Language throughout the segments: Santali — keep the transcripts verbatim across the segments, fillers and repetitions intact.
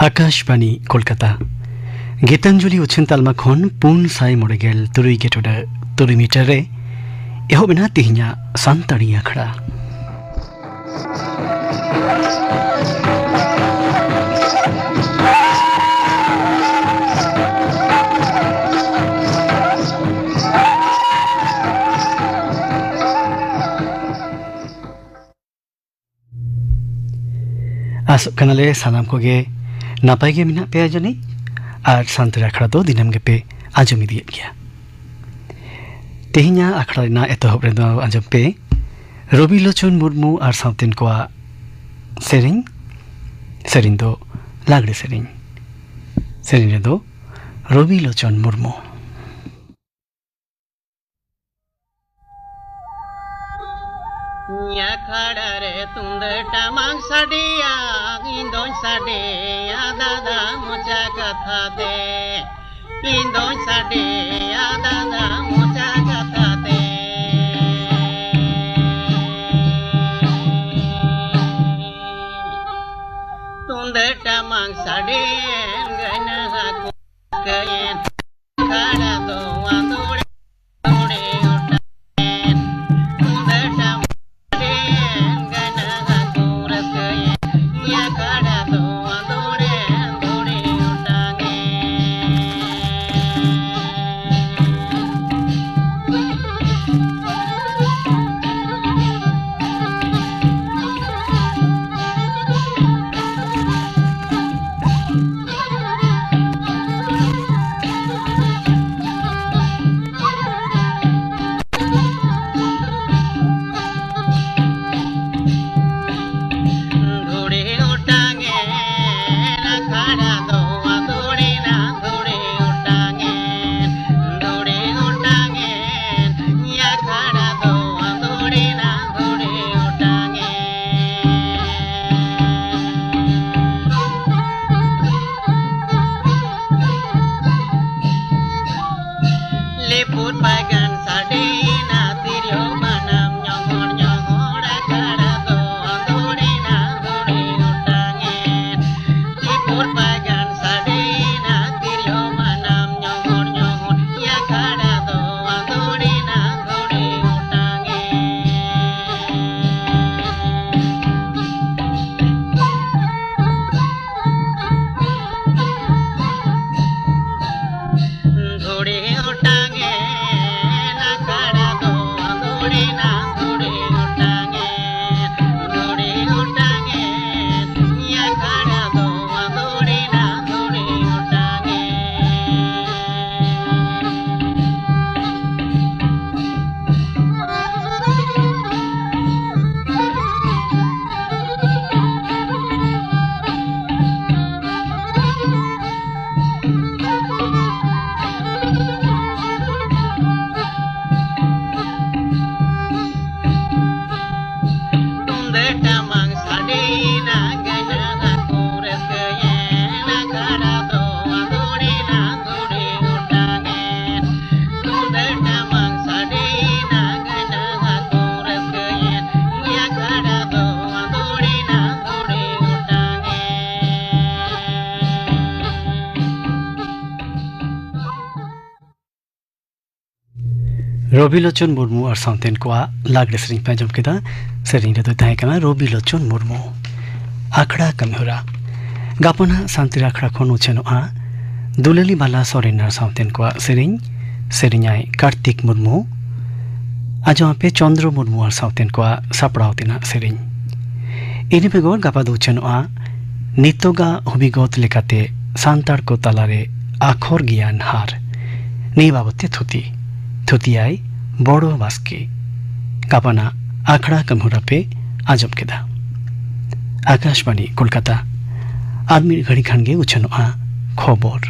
ᱟᱠᱟᱥᱵᱟᱱᱤ ᱠᱳᱞᱠᱟᱛᱟ᱾ ᱜᱤᱛᱟᱧᱡᱚᱞᱤ ᱩᱪᱷᱟᱹᱱ ᱛᱟᱞᱢᱟ ᱠᱷᱚᱱ ᱯᱩᱱ ᱥᱟᱭ ᱢᱚᱬᱮ ᱜᱮᱞ ᱛᱩᱨᱩᱭ ᱜᱮ ᱴᱩᱰᱟᱹᱜ ᱛᱩᱨᱩᱭ ᱢᱤᱴᱟᱨ ᱨᱮ ᱮᱦᱚᱵ ᱮᱱᱟ ᱛᱮᱦᱮᱧᱟᱜ ᱥᱟᱱᱛᱟᱲᱤ ᱟᱠᱷᱲᱟ᱾ ᱟᱥᱚᱜ ᱠᱟᱱᱟᱞᱮ ᱥᱟᱱᱟᱢ ᱠᱚᱜᱮ ᱱᱟᱯᱟᱭ ᱜᱮ ᱢᱮᱱᱟᱜ ᱯᱮᱭᱟ ᱡᱟᱹᱱᱤᱡ, ᱟᱨ ᱥᱟᱱᱛᱟᱲᱤ ᱟᱠᱷᱲᱟ ᱫᱚ ᱫᱤᱱᱟᱹᱢ ᱜᱮᱯᱮ ᱟᱸᱡᱚᱢ ᱤᱫᱤᱭᱮᱫ ᱜᱮᱭᱟ᱾ ᱛᱮᱦᱮᱧᱟᱜ ᱟᱠᱷᱲᱟ ᱨᱮᱱᱟᱜ ᱮᱛᱚᱦᱚᱵ ᱨᱮᱫᱚ ᱟᱸᱡᱚᱢ ᱯᱮ ᱨᱚᱵᱤ ᱞᱳᱪᱚᱱ ᱢᱩᱨᱢᱩ ᱟᱨ ᱥᱟᱶᱛᱮᱱ ᱠᱚᱣᱟᱜ ᱥᱮᱨᱮᱧ᱾ ᱥᱮᱨᱮᱧ ᱫᱚ ᱞᱟᱜᱽᱲᱮ ᱥᱮᱨᱮᱧ᱾ ᱥᱮᱨᱮᱧ ᱨᱮᱫᱚ ᱨᱚᱵᱤ ᱞᱳᱪᱚᱱ ᱢᱩᱨᱢᱩ᱾ ᱟᱠᱷᱲᱟ ᱨᱮ ᱛᱩᱢᱫᱟᱹᱜ ᱴᱟᱢᱟᱠ ᱥᱟᱰᱮᱭᱟ, ᱤᱧ ᱫᱚᱧ ᱥᱟᱰᱮᱭᱟ ᱫᱟᱫᱟ ᱢᱚᱪᱟ ᱠᱟᱛᱷᱟ ᱛᱮ᱾ ᱤᱧ ᱫᱚᱧ ᱥᱟᱰᱮᱭᱟ ᱫᱟᱫᱟ ᱢᱚᱪᱟ ᱠᱟᱛᱷᱟ ᱛᱮ᱾ ᱛᱩᱢᱫᱟᱹᱜ ᱴᱟᱢᱟᱠ ᱥᱟᱰᱮᱭᱮᱱ, ᱜᱟᱹᱭᱱᱟ ᱦᱟᱹᱠᱩ ᱨᱟᱹᱥᱠᱟᱹᱭᱮᱱ, ᱟᱠᱷᱲᱟ ᱫᱚ ᱟᱸᱫᱳᱲᱮ ᱟᱸᱫᱳᱲᱮ ᱚᱴᱟᱝ᱾ ᱨᱚᱵᱤ ᱞᱳᱪᱚᱱ ᱢᱩᱨᱢᱩ ᱟᱨ ᱥᱟᱶᱛᱮᱱ ᱠᱚᱣᱟᱜ ᱞᱟᱜᱽᱲᱮ ᱥᱮᱨᱮᱧ ᱯᱮ ᱟᱸᱡᱚᱢ ᱠᱮᱫᱟ᱾ ᱥᱮᱨᱮᱧ ᱨᱮᱫᱚᱭ ᱛᱟᱦᱮᱸ ᱠᱟᱱᱟ ᱨᱚᱵᱤ ᱞᱳᱪᱚᱱ ᱢᱩᱨᱢᱩ᱾ ᱟᱠᱷᱲᱟ ᱠᱟᱹᱢᱤᱦᱚᱨᱟ᱾ ᱜᱟᱯᱟ ᱱᱟᱦᱟᱜ ᱥᱟᱱᱛᱤᱨ ᱟᱠᱷᱲᱟ ᱠᱷᱚᱱ ᱩᱪᱷᱟᱹᱱᱚᱜᱼᱟ ᱫᱩᱞᱟᱹᱞᱤ ᱵᱟᱞᱟ ᱥᱚᱨᱮᱱ ᱟᱨ ᱥᱟᱶᱛᱮᱱ ᱠᱚᱣᱟᱜ ᱥᱮᱨᱮᱧ᱾ ᱥᱮᱨᱮᱧᱟᱭ ᱠᱟᱨᱛᱤᱠ ᱢᱩᱨᱢᱩ᱾ ᱟᱸᱡᱚᱢ ᱟᱯᱮ ᱪᱚᱱᱫᱨᱚ ᱢᱩᱨᱢᱩ ᱟᱨ ᱥᱟᱶᱛᱮᱱ ᱠᱚᱣᱟᱜ ᱥᱟᱯᱲᱟᱣ ᱛᱮᱱᱟᱜ ᱥᱮᱨᱮᱧ᱾ ᱤᱱᱟᱹ ᱵᱮᱜᱚᱨ ᱜᱟᱯᱟ ᱫᱚ ᱩᱪᱷᱟᱹᱱᱚᱜᱼᱟ ᱱᱤᱛᱚᱜᱟᱜ ᱦᱚᱵᱤᱜᱚᱛ ᱞᱮᱠᱟᱛᱮ ᱥᱟᱱᱛᱟᱲ ᱠᱚ ᱛᱟᱞᱟᱨᱮ ᱟᱠᱷᱚᱨ ᱜᱮᱭᱟᱱ ᱦᱟᱨ, ᱱᱤᱭᱟᱹ ᱵᱟᱵᱚᱛ ᱛᱮ ᱛᱷᱩᱛᱤ᱾ ᱛᱷᱩᱛᱤᱭᱟᱭ ᱵᱚᱲᱚ ᱵᱟᱥᱠᱮ᱾ ᱜᱟᱯᱟᱱᱟᱜ ᱟᱠᱷᱲᱟ ᱠᱟᱹᱢᱤᱦᱚᱨᱟ ᱯᱮ ᱟᱸᱡᱚᱢ ᱠᱮᱫᱟ᱾ ᱟᱠᱟᱥᱵᱟᱬᱤ ᱠᱳᱞᱠᱟᱛᱟ᱾ ᱟᱨ ᱢᱤᱫ ᱜᱷᱟᱹᱲᱤ ᱠᱷᱟᱱ ᱜᱮ ᱩᱪᱷᱟᱹᱱᱚᱜᱼᱟ ᱠᱷᱚᱵᱚᱨ᱾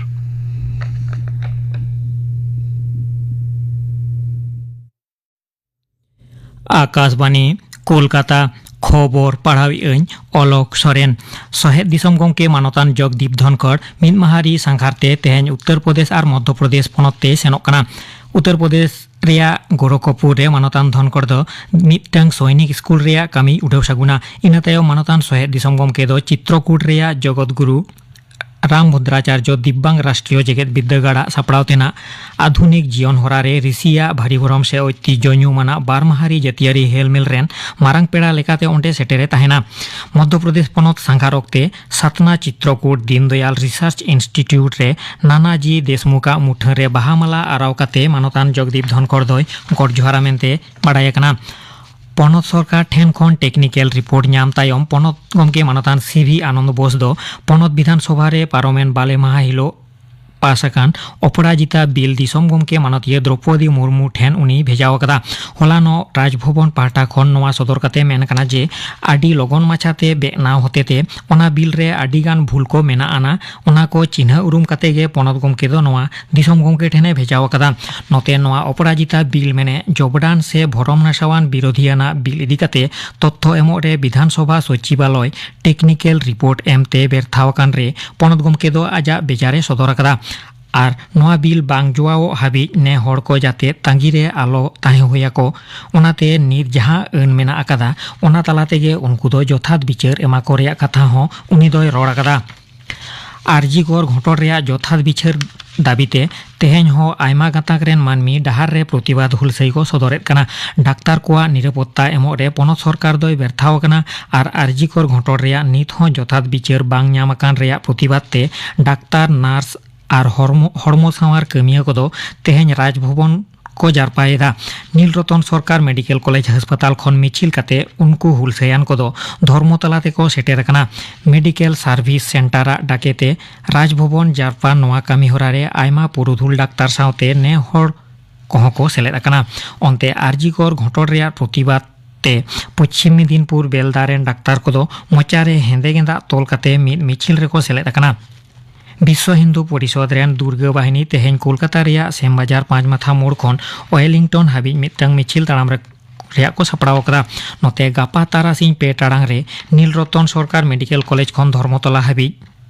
ᱟᱠᱟᱥᱵᱟᱬᱤ ᱠᱳᱞᱠᱟᱛᱟ᱾ ᱠᱷᱚᱵᱚᱨ ᱯᱟᱲᱦᱟᱣᱮᱫ ᱟᱹᱧ ᱚᱞᱚᱠ ᱥᱚᱨᱮᱱ᱾ ᱥᱚᱦᱮᱫ ᱫᱤᱥᱚᱢ ᱜᱚᱢᱠᱮ ᱢᱟᱱᱚᱛᱟᱱ ᱡᱚᱜᱽᱫᱤᱯ ᱫᱷᱚᱱᱠᱚᱨ ᱢᱤᱫ ᱢᱟᱦᱟ ᱨᱤ ᱥᱟᱸᱜᱷᱟᱨ ᱛᱮ ᱛᱮᱦᱮᱧ ᱩᱛᱛᱚᱨ ᱯᱨᱚᱫᱮᱥ ᱟᱨ ᱢᱚᱫᱽᱫᱷᱚ ᱯᱨᱚᱫᱮᱥ ᱯᱚᱱᱚᱛ ᱛᱮ ᱥᱮᱱᱚᱜ ᱠᱟᱱᱟ᱾ ᱩᱛᱛᱚᱨ ᱯᱨᱚᱫᱮᱥ ᱨᱮᱭᱟᱜ ᱜᱳᱨᱚᱠᱷᱯᱩᱨ ᱨᱮ ᱢᱟᱱᱚᱛᱟᱱ ᱫᱷᱚᱱᱠᱚᱨ ᱫᱚ ᱢᱤᱫᱴᱟᱝ ᱥᱚᱭᱱᱤᱠ ᱥᱠᱩᱞ ᱨᱮᱭᱟᱜ ᱠᱟᱹᱢᱤᱭ ᱩᱰᱷᱟᱹᱣ ᱥᱟᱹᱜᱩᱱᱟ᱾ ᱤᱱᱟᱹ ᱛᱟᱭᱚᱢ ᱢᱟᱱᱚᱛᱟᱱ ᱥᱚᱦᱮᱫ ᱫᱤᱥᱚᱢ ᱜᱚᱢᱠᱮ ᱫᱚ ᱪᱤᱛᱨᱚᱠᱩᱴ ᱨᱮᱭᱟᱜ ᱡᱚᱜᱚᱛ ᱜᱩᱨᱩ ᱨᱟᱢ ᱵᱷᱚᱫᱨᱟᱪᱟᱨᱡᱚ ᱫᱤᱵᱵᱟᱝ ᱨᱟᱥᱴᱨᱤᱭᱚ ᱡᱮᱜᱮᱛ ᱵᱤᱨᱫᱟᱹᱜᱟᱲᱟᱜ ᱥᱟᱯᱲᱟᱣ ᱛᱮᱱᱟᱜ ᱟᱫᱷᱩᱱᱤᱠ ᱡᱤᱭᱚᱱ ᱦᱚᱨᱟ ᱨᱮ ᱨᱤᱥᱤᱭᱟᱜ ᱵᱷᱟᱹᱨᱤ ᱵᱷᱚᱨᱚᱢ ᱥᱮ ᱳᱭᱛᱤᱦᱡᱚ ᱧᱩᱢᱟᱱᱟᱜ ᱵᱟᱨ ᱢᱟᱦᱟ ᱨᱤ ᱡᱟᱹᱛᱤᱭᱟᱹᱨᱤ ᱦᱮᱞᱢᱮᱞ ᱨᱮᱱ ᱢᱟᱨᱟᱝ ᱯᱮᱲᱟ ᱞᱮᱠᱟᱛᱮ ᱚᱸᱰᱮ ᱥᱮᱴᱮᱨᱮ ᱛᱟᱦᱮᱱᱟ᱾ ᱢᱚᱫᱽᱫᱷᱚ ᱯᱨᱚᱫᱮᱥ ᱯᱚᱱᱚᱛ ᱥᱟᱸᱜᱷᱟᱨ ᱚᱠᱛᱮ ᱥᱟᱛᱱᱟ ᱪᱤᱛᱨᱚᱠᱩᱴ ᱫᱤᱱᱫᱚᱭᱟᱞ ᱨᱤᱥᱟᱨᱪ ᱤᱱᱥᱴᱤᱴᱭᱩᱴ ᱨᱮ ᱱᱟᱱᱟᱡᱤ ᱫᱮᱥᱢᱩᱠᱟᱜ ᱢᱩᱴᱷᱟᱹᱱ ᱨᱮ ᱵᱟᱦᱟ ᱢᱟᱞᱟ ᱟᱨᱟᱣ ᱠᱟᱛᱮ ᱢᱟᱱᱚᱛᱟᱱ ᱡᱚᱜᱽᱫᱤᱯ ᱫᱷᱚᱱᱠᱚᱨ ᱫᱚᱭ ᱜᱚᱰ ᱡᱚᱦᱟᱨᱟ ᱢᱮᱱᱛᱮ ᱵᱟᱰᱟᱭ ᱟᱠᱟᱱᱟ᱾ ᱯᱚᱱᱚᱛ ᱥᱚᱨᱠᱟᱨ ᱴᱷᱮᱱ ᱠᱷᱚᱱ ᱴᱮᱠᱱᱤᱠᱮᱞ ᱨᱤᱯᱳᱨᱴ ᱧᱟᱢ ᱛᱟᱭᱚᱢ ᱯᱚᱱᱚᱛ ᱜᱚᱢᱠᱮ ᱢᱟᱱᱚᱛᱟᱱ ᱥᱤ ᱵᱷᱤ ᱟᱱᱚᱱᱫᱚ ᱵᱳᱥ ᱫᱚ ᱯᱚᱱᱚᱛ ᱵᱤᱫᱷᱟᱱ ᱥᱚᱵᱷᱟ ᱨᱮ ᱯᱟᱨᱚᱢᱮᱱ ᱵᱟᱞᱮ ᱢᱟᱦᱟ ᱦᱤᱞᱳᱜ ᱯᱟᱥ ᱟᱠᱟᱱ ᱚᱯᱚᱨᱟᱡᱤᱛᱟ ᱵᱤᱞ ᱫᱤᱥᱚᱢ ᱜᱚᱢᱠᱮ ᱢᱟᱱᱚᱛᱤᱭᱟᱹ ᱫᱨᱚᱯᱚᱫᱤ ᱢᱩᱨᱢᱩ ᱴᱷᱮᱱ ᱩᱱᱤ ᱵᱷᱮᱡᱟᱣ ᱟᱠᱟᱫᱟ᱾ ᱦᱚᱞᱟᱱᱚᱜ ᱨᱟᱡᱽᱵᱷᱚᱵᱚᱱ ᱯᱟᱦᱴᱟ ᱠᱷᱚᱱ ᱱᱚᱣᱟ ᱥᱚᱫᱚᱨ ᱠᱟᱛᱮ ᱢᱮᱱ ᱟᱠᱟᱱᱟ ᱡᱮ ᱟᱹᱰᱤ ᱞᱚᱜᱚᱱ ᱢᱟᱪᱷᱟᱛᱮ ᱵᱮᱱᱟᱣ ᱦᱚᱛᱮᱛᱮ ᱚᱱᱟ ᱵᱤᱞ ᱨᱮ ᱟᱹᱰᱤ ᱜᱟᱱ ᱵᱷᱩᱞ ᱠᱚ ᱢᱮᱱᱟᱜ ᱟᱱᱟ, ᱚᱱᱟ ᱠᱚ ᱪᱤᱱᱦᱟᱹ ᱩᱨᱩᱢ ᱠᱟᱛᱮ ᱜᱮ ᱯᱚᱱᱚᱛ ᱜᱚᱢᱠᱮ ᱫᱚ ᱱᱚᱣᱟ ᱫᱤᱥᱚᱢ ᱜᱚᱢᱠᱮ ᱴᱷᱮᱱᱮ ᱵᱷᱮᱡᱟᱣ ᱟᱠᱟᱫᱟ᱾ ᱱᱚᱛᱮ ᱱᱚᱣᱟ ᱚᱯᱚᱨᱟᱡᱤᱛᱟ ᱵᱤᱞ ᱢᱮᱱᱮ ᱡᱚᱵᱽᱰᱟᱱ ᱥᱮ ᱵᱷᱚᱨᱚᱢ ᱱᱟᱥᱟᱣᱟᱱ ᱵᱤᱨᱳᱫᱷᱤᱭᱟᱱᱟᱜ ᱵᱤᱞ ᱤᱫᱤ ᱠᱟᱛᱮ ᱛᱚᱛᱛᱷᱚ ᱮᱢᱚᱜ ᱨᱮ ᱵᱤᱫᱷᱟᱱ ᱥᱚᱵᱷᱟ ᱥᱚᱪᱤᱵᱟᱞᱚᱭ ᱴᱮᱠᱱᱤᱠᱮᱞ ᱨᱤᱯᱳᱨᱴ ᱮᱢᱛᱮ ᱵᱮᱨᱛᱷᱟᱣ ᱟᱠᱟᱱ ᱨᱮ ᱯᱚᱱᱚᱛ ᱜᱚᱢᱠᱮ ᱫᱚ ᱟᱡᱟᱜ ᱵᱮᱡᱟᱨᱮ ᱥᱚᱫᱚᱨ ᱟᱠᱟᱫᱟ᱾ ᱟᱨ ᱱᱚᱣᱟ ᱵᱤᱞ ᱵᱟᱝ ᱡᱚᱣᱟᱣᱚᱜ ᱦᱟᱹᱵᱤᱡ ᱱᱮ ᱦᱚᱲ ᱠᱚ ᱡᱟᱛᱮ ᱛᱟᱺᱜᱤ ᱨᱮ ᱟᱞᱚ ᱛᱟᱦᱮᱸ ᱦᱩᱭ ᱟᱠᱚ, ᱚᱱᱟᱛᱮ ᱱᱤᱛ ᱡᱟᱦᱟᱸ ᱟᱹᱱ ᱢᱮᱱᱟᱜ ᱟᱠᱟᱫᱟ, ᱚᱱᱟ ᱛᱟᱞᱟ ᱛᱮᱜᱮ ᱩᱱᱠᱩ ᱫᱚ ᱡᱚᱛᱷᱟᱛ ᱵᱤᱪᱟᱹᱨ ᱮᱢᱟ ᱠᱚ ᱨᱮᱭᱟᱜ ᱠᱟᱛᱷᱟ ᱦᱚᱸ ᱩᱱᱤ ᱫᱚᱭ ᱨᱚᱲ ᱟᱠᱟᱫᱟ᱾ ᱟᱨᱡᱤ ᱠᱚᱨ ᱜᱷᱚᱴᱚᱱ ᱨᱮᱭᱟᱜ ᱡᱚᱛᱷᱟᱛ ᱵᱤᱪᱟᱹᱨ ᱫᱟᱹᱵᱤᱛᱮ ᱛᱮᱦᱮᱧ ᱦᱚᱸ ᱟᱭᱢᱟ ᱜᱟᱛᱟᱠ ᱨᱮᱱ ᱢᱟᱹᱱᱢᱤ ᱰᱟᱦᱟᱨ ᱨᱮ ᱯᱨᱚᱛᱤᱵᱟᱫ ᱦᱩᱞᱥᱟᱹᱭ ᱠᱚ ᱥᱚᱫᱚᱨᱮᱫ ᱠᱟᱱᱟ᱾ ᱰᱟᱠᱛᱟᱨ ᱠᱚᱣᱟᱜ ᱱᱤᱨᱟᱯᱚᱛᱛᱟ ᱮᱢᱚᱜ ᱨᱮ ᱯᱚᱱᱚᱛ ᱥᱚᱨᱠᱟᱨ ᱫᱚᱭ ᱵᱮᱨᱛᱷᱟᱣ ᱟᱠᱟᱱᱟ ᱟᱨ ᱟᱨᱡᱤ ᱠᱚᱨ ᱜᱷᱚᱴᱚᱱ ᱨᱮᱭᱟᱜ ᱱᱤᱛ ᱦᱚᱸ ᱡᱚᱛᱷᱟᱛ ᱵᱤᱪᱟᱹᱨ ᱵᱟᱝ ᱧᱟᱢ ᱟᱠᱟᱱ ᱨᱮᱭᱟᱜ ᱯᱨᱚᱛᱤᱵᱟᱫ ᱛᱮ ᱰᱟᱠᱛᱟᱨ, ᱱᱟᱨᱥ ᱟᱨ ᱦᱚᱲᱢᱚ, ᱦᱚᱲᱢᱚ ᱥᱟᱶᱟᱨ ᱠᱟᱹᱢᱤᱭᱟᱹ ᱠᱚᱫᱚ ᱛᱮᱦᱮᱧ ᱨᱟᱡᱽᱵᱷᱚᱵᱚᱱ ᱠᱚ ᱡᱟᱨᱯᱟᱭᱮᱫᱟ᱾ ᱱᱤᱞ ᱨᱚᱛᱚᱱ ᱥᱚᱨᱠᱟᱨ ᱢᱮᱰᱤᱠᱮᱞ ᱠᱚᱞᱮᱡᱽ ᱦᱟᱥᱯᱟᱛᱟᱞ ᱠᱷᱚᱱ ᱢᱤᱪᱷᱤᱞ ᱠᱟᱛᱮ ᱩᱱᱠᱩ ᱦᱩᱞᱥᱟᱹᱭᱟᱱ ᱠᱚᱫᱚ ᱫᱷᱚᱨᱢᱚᱛᱚᱞᱟ ᱛᱮᱠᱚ ᱥᱮᱴᱮᱨ ᱟᱠᱟᱱᱟ᱾ ᱢᱮᱰᱤᱠᱮᱞ ᱥᱟᱨᱵᱷᱤᱥ ᱥᱮᱱᱴᱟᱨᱟᱜ ᱰᱟᱠᱮᱛᱮ ᱨᱟᱡᱽᱵᱷᱚᱵᱚᱱ ᱡᱟᱨᱯᱟ ᱱᱚᱣᱟ ᱠᱟᱹᱢᱤ ᱦᱚᱨᱟ ᱨᱮ ᱟᱭᱢᱟ ᱯᱩᱨᱩᱫᱷᱩᱞ ᱰᱟᱠᱛᱟᱨ ᱥᱟᱶᱛᱮ ᱱᱮ ᱦᱚᱲ ᱠᱚᱦᱚᱸ ᱠᱚ ᱥᱮᱞᱮᱫ ᱟᱠᱟᱱᱟ᱾ ᱚᱱᱛᱮ ᱟᱨᱡᱤ ᱠᱚᱨ ᱜᱷᱚᱴᱚᱱ ᱨᱮᱭᱟᱜ ᱯᱨᱚᱛᱤᱵᱟᱫ ᱛᱮ ᱯᱚᱪᱷᱤᱢ ᱢᱮᱫᱤᱱᱯᱩᱨ ᱵᱮᱞᱫᱟ ᱨᱮᱱ ᱰᱟᱠᱛᱟᱨ ᱠᱚᱫᱚ ᱢᱚᱪᱟ ᱨᱮ ᱦᱮᱸᱫᱮ ᱜᱮᱸᱫᱟᱜ ᱛᱚᱞ ᱠᱟᱛᱮ ᱢᱤᱫ ᱢᱤᱪᱷᱤᱞ ᱨᱮᱠᱚ ᱥᱮᱞᱮᱫ ᱟᱠᱟᱱᱟ᱾ ᱵᱤᱥᱥᱚ ᱦᱤᱱᱫᱩ ᱯᱚᱨᱤᱥᱚᱫᱽ ᱨᱮᱱ ᱫᱩᱨᱜᱟᱹ ᱵᱟᱦᱤᱱᱤ ᱛᱮᱦᱮᱧ ᱠᱳᱞᱠᱟᱛᱟ ᱨᱮᱭᱟᱜ ᱥᱮᱢᱵᱟᱡᱟᱨ ᱯᱟᱸᱪᱢᱟᱛᱷᱟ ᱢᱳᱲ ᱠᱷᱚᱱ ᱳᱭᱮᱞᱤᱝᱴᱚᱱ ᱦᱟᱹᱵᱤᱡ ᱢᱤᱫᱴᱟᱝ ᱢᱤᱪᱷᱤᱞ ᱛᱟᱲᱟᱢ ᱨᱮ-, ᱨᱮᱭᱟᱜ ᱠᱚ ᱥᱟᱯᱲᱟᱣ ᱟᱠᱟᱫᱟ᱾ ᱱᱚᱛᱮ ᱜᱟᱯᱟ ᱛᱟᱨᱟᱥᱤᱧ ᱯᱮ ᱴᱟᱲᱟᱝ ᱨᱮ ᱱᱤᱞ ᱨᱚᱛᱚᱱ ᱥᱚᱨᱠᱟᱨ ᱢᱮᱰᱤᱠᱮᱞ ᱠᱚᱞᱮᱡᱽ ᱠᱷᱚᱱ ᱫᱷᱚᱨᱢᱚᱛᱚᱞᱟ ᱦᱟᱹᱵᱤᱡ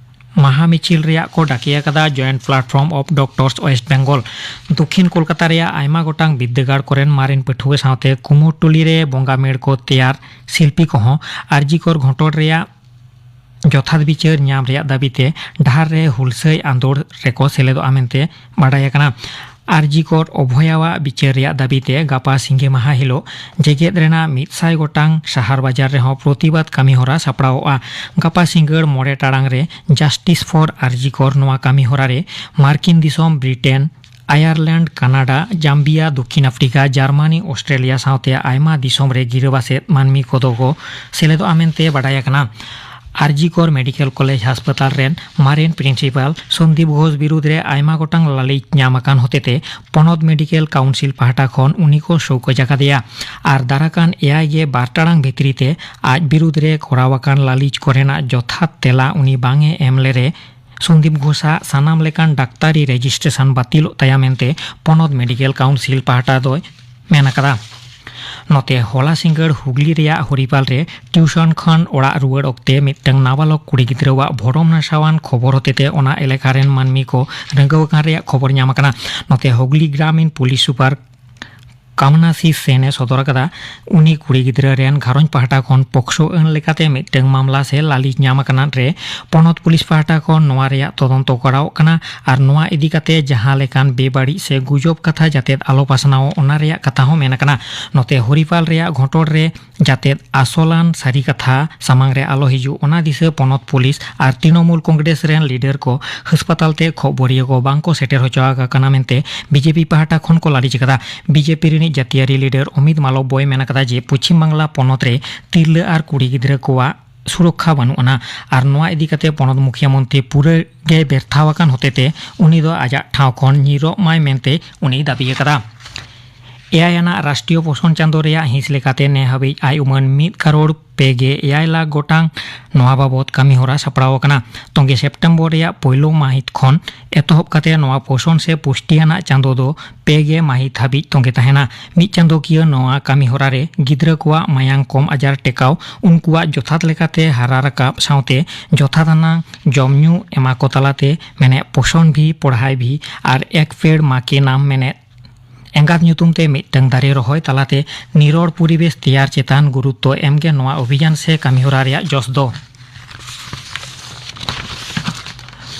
ᱢᱟᱦᱟ ᱢᱤᱪᱷᱤᱞ ᱨᱮᱭᱟᱜ ᱠᱚ ᱰᱟᱠᱮ ᱟᱠᱟᱫᱟ Joint Platform of Doctors West Bengal᱾ ᱫᱚᱠᱷᱤᱱ ᱠᱳᱞᱠᱟᱛᱟ ᱨᱮᱭᱟᱜ ᱟᱭᱢᱟ ᱜᱚᱴᱟᱝ ᱵᱤᱨᱫᱟᱹᱜᱟᱲ ᱠᱚᱨᱮᱱ ᱢᱟᱨᱮᱱ ᱯᱟᱹᱴᱷᱩᱣᱟᱹ ᱥᱟᱶᱛᱮ ᱠᱩᱢᱳᱨᱴᱩᱞᱤ ᱨᱮ ᱵᱚᱸᱜᱟ ᱢᱮᱲ ᱠᱚ ᱛᱮᱭᱟᱨ ᱥᱤᱞᱯᱤ ᱠᱚᱦᱚᱸ ᱟᱨᱡᱤ ᱠᱚᱨ ᱜᱷᱚᱴᱚᱱ ᱨᱮᱭᱟᱜ ᱡᱚᱛᱷᱟᱛ ᱵᱤᱪᱟᱹᱨ ᱧᱟᱢ ᱨᱮᱭᱟᱜ ᱫᱟᱹᱵᱤᱛᱮ ᱰᱟᱦᱟᱨ ᱨᱮ ᱦᱩᱞᱥᱟᱹᱭ ᱟᱸᱫᱳᱲ ᱨᱮᱠᱚ ᱥᱮᱞᱮᱫᱚᱜᱼᱟ ᱢᱮᱱᱛᱮ ᱵᱟᱰᱟᱭ ᱟᱠᱟᱱᱟ᱾ ᱟᱨᱡᱤ ᱠᱚᱨ ᱚᱵᱷᱚᱭᱟᱣᱟᱜ ᱵᱤᱪᱟᱹᱨ ᱨᱮᱭᱟᱜ ᱫᱟᱹᱵᱤᱛᱮ ᱜᱟᱯᱟ ᱥᱤᱸᱜᱮ ᱢᱟᱦᱟ ᱦᱤᱞᱳᱜ ᱡᱮᱜᱮᱛ ᱨᱮᱱᱟᱜ ᱢᱤᱫ ᱥᱟᱭ ᱜᱚᱴᱟᱝ ᱥᱟᱦᱟᱨ ᱵᱟᱡᱟᱨ ᱨᱮᱦᱚᱸ ᱯᱨᱚᱛᱤᱵᱟᱫ ᱠᱟᱹᱢᱤ ᱦᱚᱨᱟ ᱥᱟᱯᱲᱟᱣᱚᱜᱼᱟ᱾ ᱜᱟᱯᱟ ᱥᱤᱸᱜᱟᱹᱲ ᱢᱚᱬᱮ ᱴᱟᱲᱟᱝ ᱨᱮ Justice for ᱟᱨᱡᱤ ᱠᱚᱨ ᱱᱚᱣᱟ ᱠᱟᱹᱢᱤ ᱦᱚᱨᱟ ᱨᱮ ᱢᱟᱨᱠᱤᱱ ᱫᱤᱥᱚᱢ, ᱵᱨᱤᱴᱮᱱ, ᱟᱭᱟᱨᱞᱮᱱᱰ, ᱠᱟᱱᱟᱰᱟ, ᱡᱟᱢᱵᱤᱭᱟ, ᱫᱚᱠᱠᱷᱤᱱ ᱟᱯᱷᱨᱤᱠᱟ, ᱡᱟᱨᱢᱟᱱᱤ, ᱚᱥᱴᱨᱮᱞᱤᱭᱟ ᱥᱟᱶᱛᱮ ᱟᱭᱢᱟ ᱫᱤᱥᱚᱢ ᱨᱮ ᱜᱤᱨᱟᱹᱵᱟᱥᱮᱫ ᱢᱟᱹᱱᱢᱤ ᱠᱚᱫᱚ ᱠᱚ ᱥᱮᱞᱮᱫᱚᱜᱼᱟ ᱢᱮᱱᱛᱮ ᱵᱟᱰᱟᱭ ᱟᱠᱟᱱᱟ᱾ ᱟᱨᱡᱤ ᱠᱚᱨ ᱢᱮᱰᱤᱠᱮᱞ ᱠᱚᱞᱮᱡᱽ ᱦᱟᱥᱯᱟᱛᱟᱞ ᱨᱮᱱ ᱢᱟᱨᱮᱱ ᱯᱨᱤᱱᱥᱤᱯᱟᱞ ᱥᱚᱱᱫᱤᱯ ᱜᱷᱳᱥ ᱵᱤᱨᱩᱫᱽ ᱨᱮ ᱟᱭᱢᱟ ᱜᱚᱴᱟᱝ ᱞᱟᱹᱞᱤᱥ ᱧᱟᱢ ᱟᱠᱟᱱ ᱦᱚᱛᱮᱛᱮ ᱯᱚᱱᱚᱛ ᱢᱮᱰᱤᱠᱮᱞ ᱠᱟᱣᱩᱱᱥᱤᱞ ᱯᱟᱦᱴᱟ ᱠᱷᱚᱱ ᱩᱱᱤ ᱠᱚ ᱥᱳᱠᱳᱡ ᱟᱠᱟᱫᱮᱭᱟ ᱟᱨ ᱫᱟᱨᱟᱠᱟᱱ ᱮᱭᱟᱭ ᱜᱮ ᱵᱟᱨ ᱴᱟᱲᱟᱝ ᱵᱷᱤᱛᱨᱤ ᱛᱮ ᱟᱡ ᱵᱤᱨᱩᱫᱽ ᱨᱮ ᱠᱚᱨᱟᱣ ᱟᱠᱟᱱ ᱞᱟᱹᱞᱤᱥ ᱠᱚᱨᱮᱱᱟᱜ ᱡᱚᱛᱷᱟᱛ ᱛᱮᱞᱟ ᱩᱱᱤ ᱵᱟᱝ ᱮ ᱮᱢ ᱞᱮᱨᱮ ᱥᱚᱱᱫᱤᱯ ᱜᱷᱳᱥᱟᱜ ᱥᱟᱱᱟᱢ ᱞᱮᱠᱟᱱ ᱰᱟᱠᱛᱟᱨᱤ ᱨᱮᱡᱤᱥᱴᱨᱮᱥᱚᱱ ᱵᱟᱹᱛᱤᱞᱚᱜ ᱛᱟᱭᱟ ᱢᱮᱱᱛᱮ ᱯᱚᱱᱚᱛ ᱢᱮᱰᱤᱠᱮᱞ ᱠᱟᱣᱩᱱᱥᱤᱞ ᱯᱟᱦᱴᱟ ᱫᱚᱭ ᱢᱮᱱ ᱟᱠᱟᱫᱟ᱾ ᱱᱚᱛᱮ ᱦᱚᱞᱟ ᱥᱤᱸᱜᱟᱹᱲ ᱦᱩᱜᱽᱞᱤ ᱨᱮᱭᱟᱜ ᱦᱚᱨᱤᱯᱟᱞ ᱨᱮ ᱴᱤᱭᱩᱥᱚᱱ ᱠᱷᱚᱱ ᱚᱲᱟᱜ ᱨᱩᱣᱟᱹᱲ ᱚᱠᱛᱮ ᱢᱤᱫᱴᱟᱝ ᱱᱟᱵᱟᱞᱚᱠ ᱠᱩᱲᱤ ᱜᱤᱫᱽᱨᱟᱹᱣᱟᱜ ᱵᱷᱚᱨᱚᱢ ᱱᱟᱥᱟᱣᱟᱱ ᱠᱷᱚᱵᱚᱨ ᱦᱚᱛᱮᱛᱮ ᱚᱱᱟ ᱮᱞᱟᱠᱟ ᱨᱮᱱ ᱢᱟᱹᱱᱢᱤ ᱠᱚ ᱨᱟᱹᱜᱟᱹᱣ ᱟᱠᱟᱱ ᱨᱮᱭᱟᱜ ᱠᱷᱚᱵᱚᱨ ᱧᱟᱢ ᱟᱠᱟᱱᱟ᱾ ᱱᱚᱛᱮ ᱦᱩᱜᱽᱞᱤ ᱜᱨᱟᱢᱤᱱ ᱯᱩᱞᱤᱥ ᱥᱩᱯᱟᱨ ᱠᱟᱢᱱᱟᱥᱤ ᱥᱮᱱ ᱮ ᱥᱚᱫᱚᱨ ᱟᱠᱟᱫᱟ᱾ ᱩᱱᱤ ᱠᱩᱲᱤ ᱜᱤᱫᱽᱨᱟᱹ ᱨᱮᱱ ᱜᱷᱟᱨᱚᱸᱡᱽ ᱯᱟᱦᱴᱟ ᱠᱷᱚᱱ ᱯᱚᱠᱥᱚ ᱟᱹᱱ ᱞᱮᱠᱟᱛᱮ ᱢᱤᱫᱴᱟᱝ ᱢᱟᱢᱞᱟ ᱥᱮ ᱞᱟᱹᱞᱤᱥ ᱧᱟᱢ ᱟᱠᱟᱱᱟ ᱨᱮ ᱯᱚᱱᱚᱛ ᱯᱩᱞᱤᱥ ᱯᱟᱦᱴᱟ ᱠᱷᱚᱱ ᱱᱚᱣᱟ ᱨᱮᱭᱟᱜ ᱛᱚᱫᱚᱱᱛᱚ ᱠᱚᱨᱟᱣᱚᱜ ᱠᱟᱱᱟ ᱟᱨ ᱱᱚᱣᱟ ᱤᱫᱤ ᱠᱟᱛᱮ ᱡᱟᱦᱟᱸ ᱞᱮᱠᱟᱱ ᱵᱮᱵᱟᱹᱲᱤᱡ ᱥᱮ ᱜᱩᱡᱚᱵ ᱠᱟᱛᱷᱟ ᱡᱟᱛᱮ ᱟᱞᱚ ᱯᱟᱥᱱᱟᱣ, ᱚᱱᱟ ᱨᱮᱭᱟᱜ ᱠᱟᱛᱷᱟ ᱦᱚᱸ ᱢᱮᱱ ᱟᱠᱟᱱᱟ᱾ ᱱᱚᱛᱮ ᱦᱚᱨᱤᱯᱟᱞ ᱨᱮᱭᱟᱜ ᱜᱷᱚᱴᱚᱱ ᱨᱮ ᱡᱟᱛᱮ ᱟᱥᱚᱞᱟᱱ ᱥᱟᱹᱨᱤ ᱠᱟᱛᱷᱟ ᱥᱟᱢᱟᱝ ᱨᱮ ᱟᱞᱚ ᱦᱤᱡᱩᱜ, ᱚᱱᱟ ᱫᱤᱥᱟᱹ ᱯᱚᱱᱚᱛ ᱯᱩᱞᱤᱥ ᱟᱨ ᱛᱨᱤᱱᱚᱢᱩᱞ ᱠᱚᱝᱜᱨᱮᱥ ᱨᱮᱱ ᱞᱤᱰᱟᱨ ᱠᱚ ᱦᱟᱥᱯᱟᱛᱟᱞ ᱛᱮ ᱠᱷᱚᱵᱚᱨᱤᱭᱟᱹ ᱠᱚ ᱵᱟᱝ ᱠᱚ ᱥᱮᱴᱮᱨ ᱦᱚᱪᱚ ᱟᱠᱟᱱᱟ ᱢᱮᱱᱛᱮ ᱵᱤᱡᱮᱯᱤ ᱯᱟᱦᱴᱟ ᱠᱷᱚᱱ ᱠᱚ ᱞᱟᱹᱞᱤᱥ ᱟᱠᱟᱫᱟ᱾ ᱵᱤᱡᱮᱯᱤ ᱨᱤᱱᱤᱡ ᱡᱟᱹᱛᱤᱭᱟᱹᱨᱤ ᱞᱤᱰᱟᱨ ᱚᱢᱤᱛ ᱢᱟᱞᱚᱵᱽ ᱵᱚᱭ ᱢᱮᱱ ᱟᱠᱟᱫᱟ ᱡᱮ ᱯᱚᱪᱷᱤᱢ ᱵᱟᱝᱞᱟ ᱯᱚᱱᱚᱛ ᱨᱮ ᱛᱤᱨᱞᱟᱹ ᱟᱨ ᱠᱩᱲᱤ ᱜᱤᱫᱽᱨᱟᱹ ᱠᱚᱣᱟᱜ ᱥᱩᱨᱚᱠᱠᱷᱟ ᱵᱟᱹᱱᱩᱜ ᱟᱱᱟ ᱟᱨ ᱱᱚᱣᱟ ᱤᱫᱤ ᱠᱟᱛᱮ ᱯᱚᱱᱚᱛ ᱢᱩᱠᱷᱤᱭᱟᱹ ᱢᱚᱱᱛᱨᱤ ᱯᱩᱨᱟᱹ ᱜᱮ ᱵᱮᱨᱛᱷᱟᱣ ᱟᱠᱟᱱ ᱦᱚᱛᱮᱛᱮ ᱩᱱᱤ ᱫᱚ ᱟᱡᱟᱜ ᱴᱷᱟᱶ ᱠᱷᱚᱱ ᱧᱤᱨᱚᱜ ᱢᱟᱭ ᱢᱮᱱᱛᱮ ᱩᱱᱤᱭ ᱫᱟᱹᱵᱤ ᱟᱠᱟᱫᱟ᱾ ᱮᱭᱟᱭ ᱟᱱᱟᱜ ᱨᱟᱥᱴᱨᱤᱭᱚ ᱯᱳᱥᱚᱱ ᱪᱟᱸᱫᱳ ᱨᱮᱭᱟᱜ ᱦᱤᱸᱥ ᱞᱮᱠᱟᱛᱮ ᱱᱮ ᱦᱟᱹᱵᱤᱡ ᱟᱭ ᱩᱢᱟᱹᱱ ᱢᱤᱫ ᱠᱟᱨᱳᱲ ᱯᱮ ᱜᱮ ᱮᱭᱟᱭ ᱞᱟᱠᱷ ᱜᱚᱴᱟᱝ ᱱᱚᱣᱟ ᱵᱟᱵᱚᱛ ᱠᱟᱹᱢᱤ ᱦᱚᱨᱟ ᱥᱟᱯᱲᱟᱣ ᱟᱠᱟᱱᱟ᱾ ᱛᱚᱸᱜᱮ ᱥᱮᱯᱴᱮᱢᱵᱚᱨ ᱨᱮᱭᱟᱜ ᱯᱳᱭᱞᱳ ᱢᱟᱹᱦᱤᱛ ᱠᱷᱚᱱ ᱮᱛᱚᱦᱚᱵ ᱠᱟᱛᱮ ᱱᱚᱣᱟ ᱯᱳᱥᱚᱱ ᱥᱮ ᱯᱩᱥᱴᱤ ᱟᱱᱟᱜ ᱪᱟᱸᱫᱳ ᱫᱚ ᱯᱮ ᱜᱮ ᱢᱟᱹᱦᱤᱛ ᱦᱟᱹᱵᱤᱡ ᱛᱚᱸᱜᱮ ᱛᱟᱦᱮᱱᱟ᱾ ᱢᱤᱫ ᱪᱟᱸᱫᱳᱠᱤᱭᱟᱹ ᱱᱚᱣᱟ ᱠᱟᱹᱢᱤ ᱦᱚᱨᱟ ᱨᱮ ᱜᱤᱫᱽᱨᱟᱹ ᱠᱚᱣᱟᱜ ᱢᱟᱭᱟᱝ ᱠᱚᱢ ᱟᱡᱟᱨ ᱴᱮᱠᱟᱣ, ᱩᱱᱠᱩᱣᱟᱜ ᱡᱚᱛᱷᱟᱛ ᱞᱮᱠᱟᱛᱮ ᱦᱟᱨᱟ ᱨᱟᱠᱟᱵ ᱥᱟᱶᱛᱮ ᱡᱚᱛᱷᱟᱛ ᱟᱱᱟᱜ ᱡᱚᱢ ᱧᱩ ᱮᱢᱟ ᱠᱚ ᱛᱟᱞᱟᱛᱮ ᱢᱮᱱᱮᱫ ᱯᱳᱥᱚᱱ ᱵᱷᱤ ᱯᱚᱲᱦᱟᱭ ᱵᱷᱤ ᱟᱨ ᱮᱠ ᱯᱮᱲ ᱢᱟ ᱠᱮ ᱱᱟᱢ ᱢᱮᱱᱮᱫ ᱮᱸᱜᱟᱛ ᱧᱩᱛᱩᱢ ᱛᱮ ᱢᱤᱫᱴᱟᱝ ᱫᱟᱨᱮ ᱨᱚᱦᱚᱭ ᱛᱟᱞᱟᱛᱮ ᱱᱤᱨᱚᱲ ᱯᱚᱨᱤᱵᱮᱥ ᱛᱮᱭᱟᱨ ᱪᱮᱛᱟᱱ ᱜᱩᱨᱩᱛᱛᱚ ᱮᱢᱜᱮ ᱱᱚᱣᱟ ᱚᱵᱷᱤᱡᱟᱱ ᱥᱮ ᱠᱟᱹᱢᱤᱦᱚᱨᱟ ᱨᱮᱭᱟᱜ ᱡᱚᱥ ᱫᱚ᱾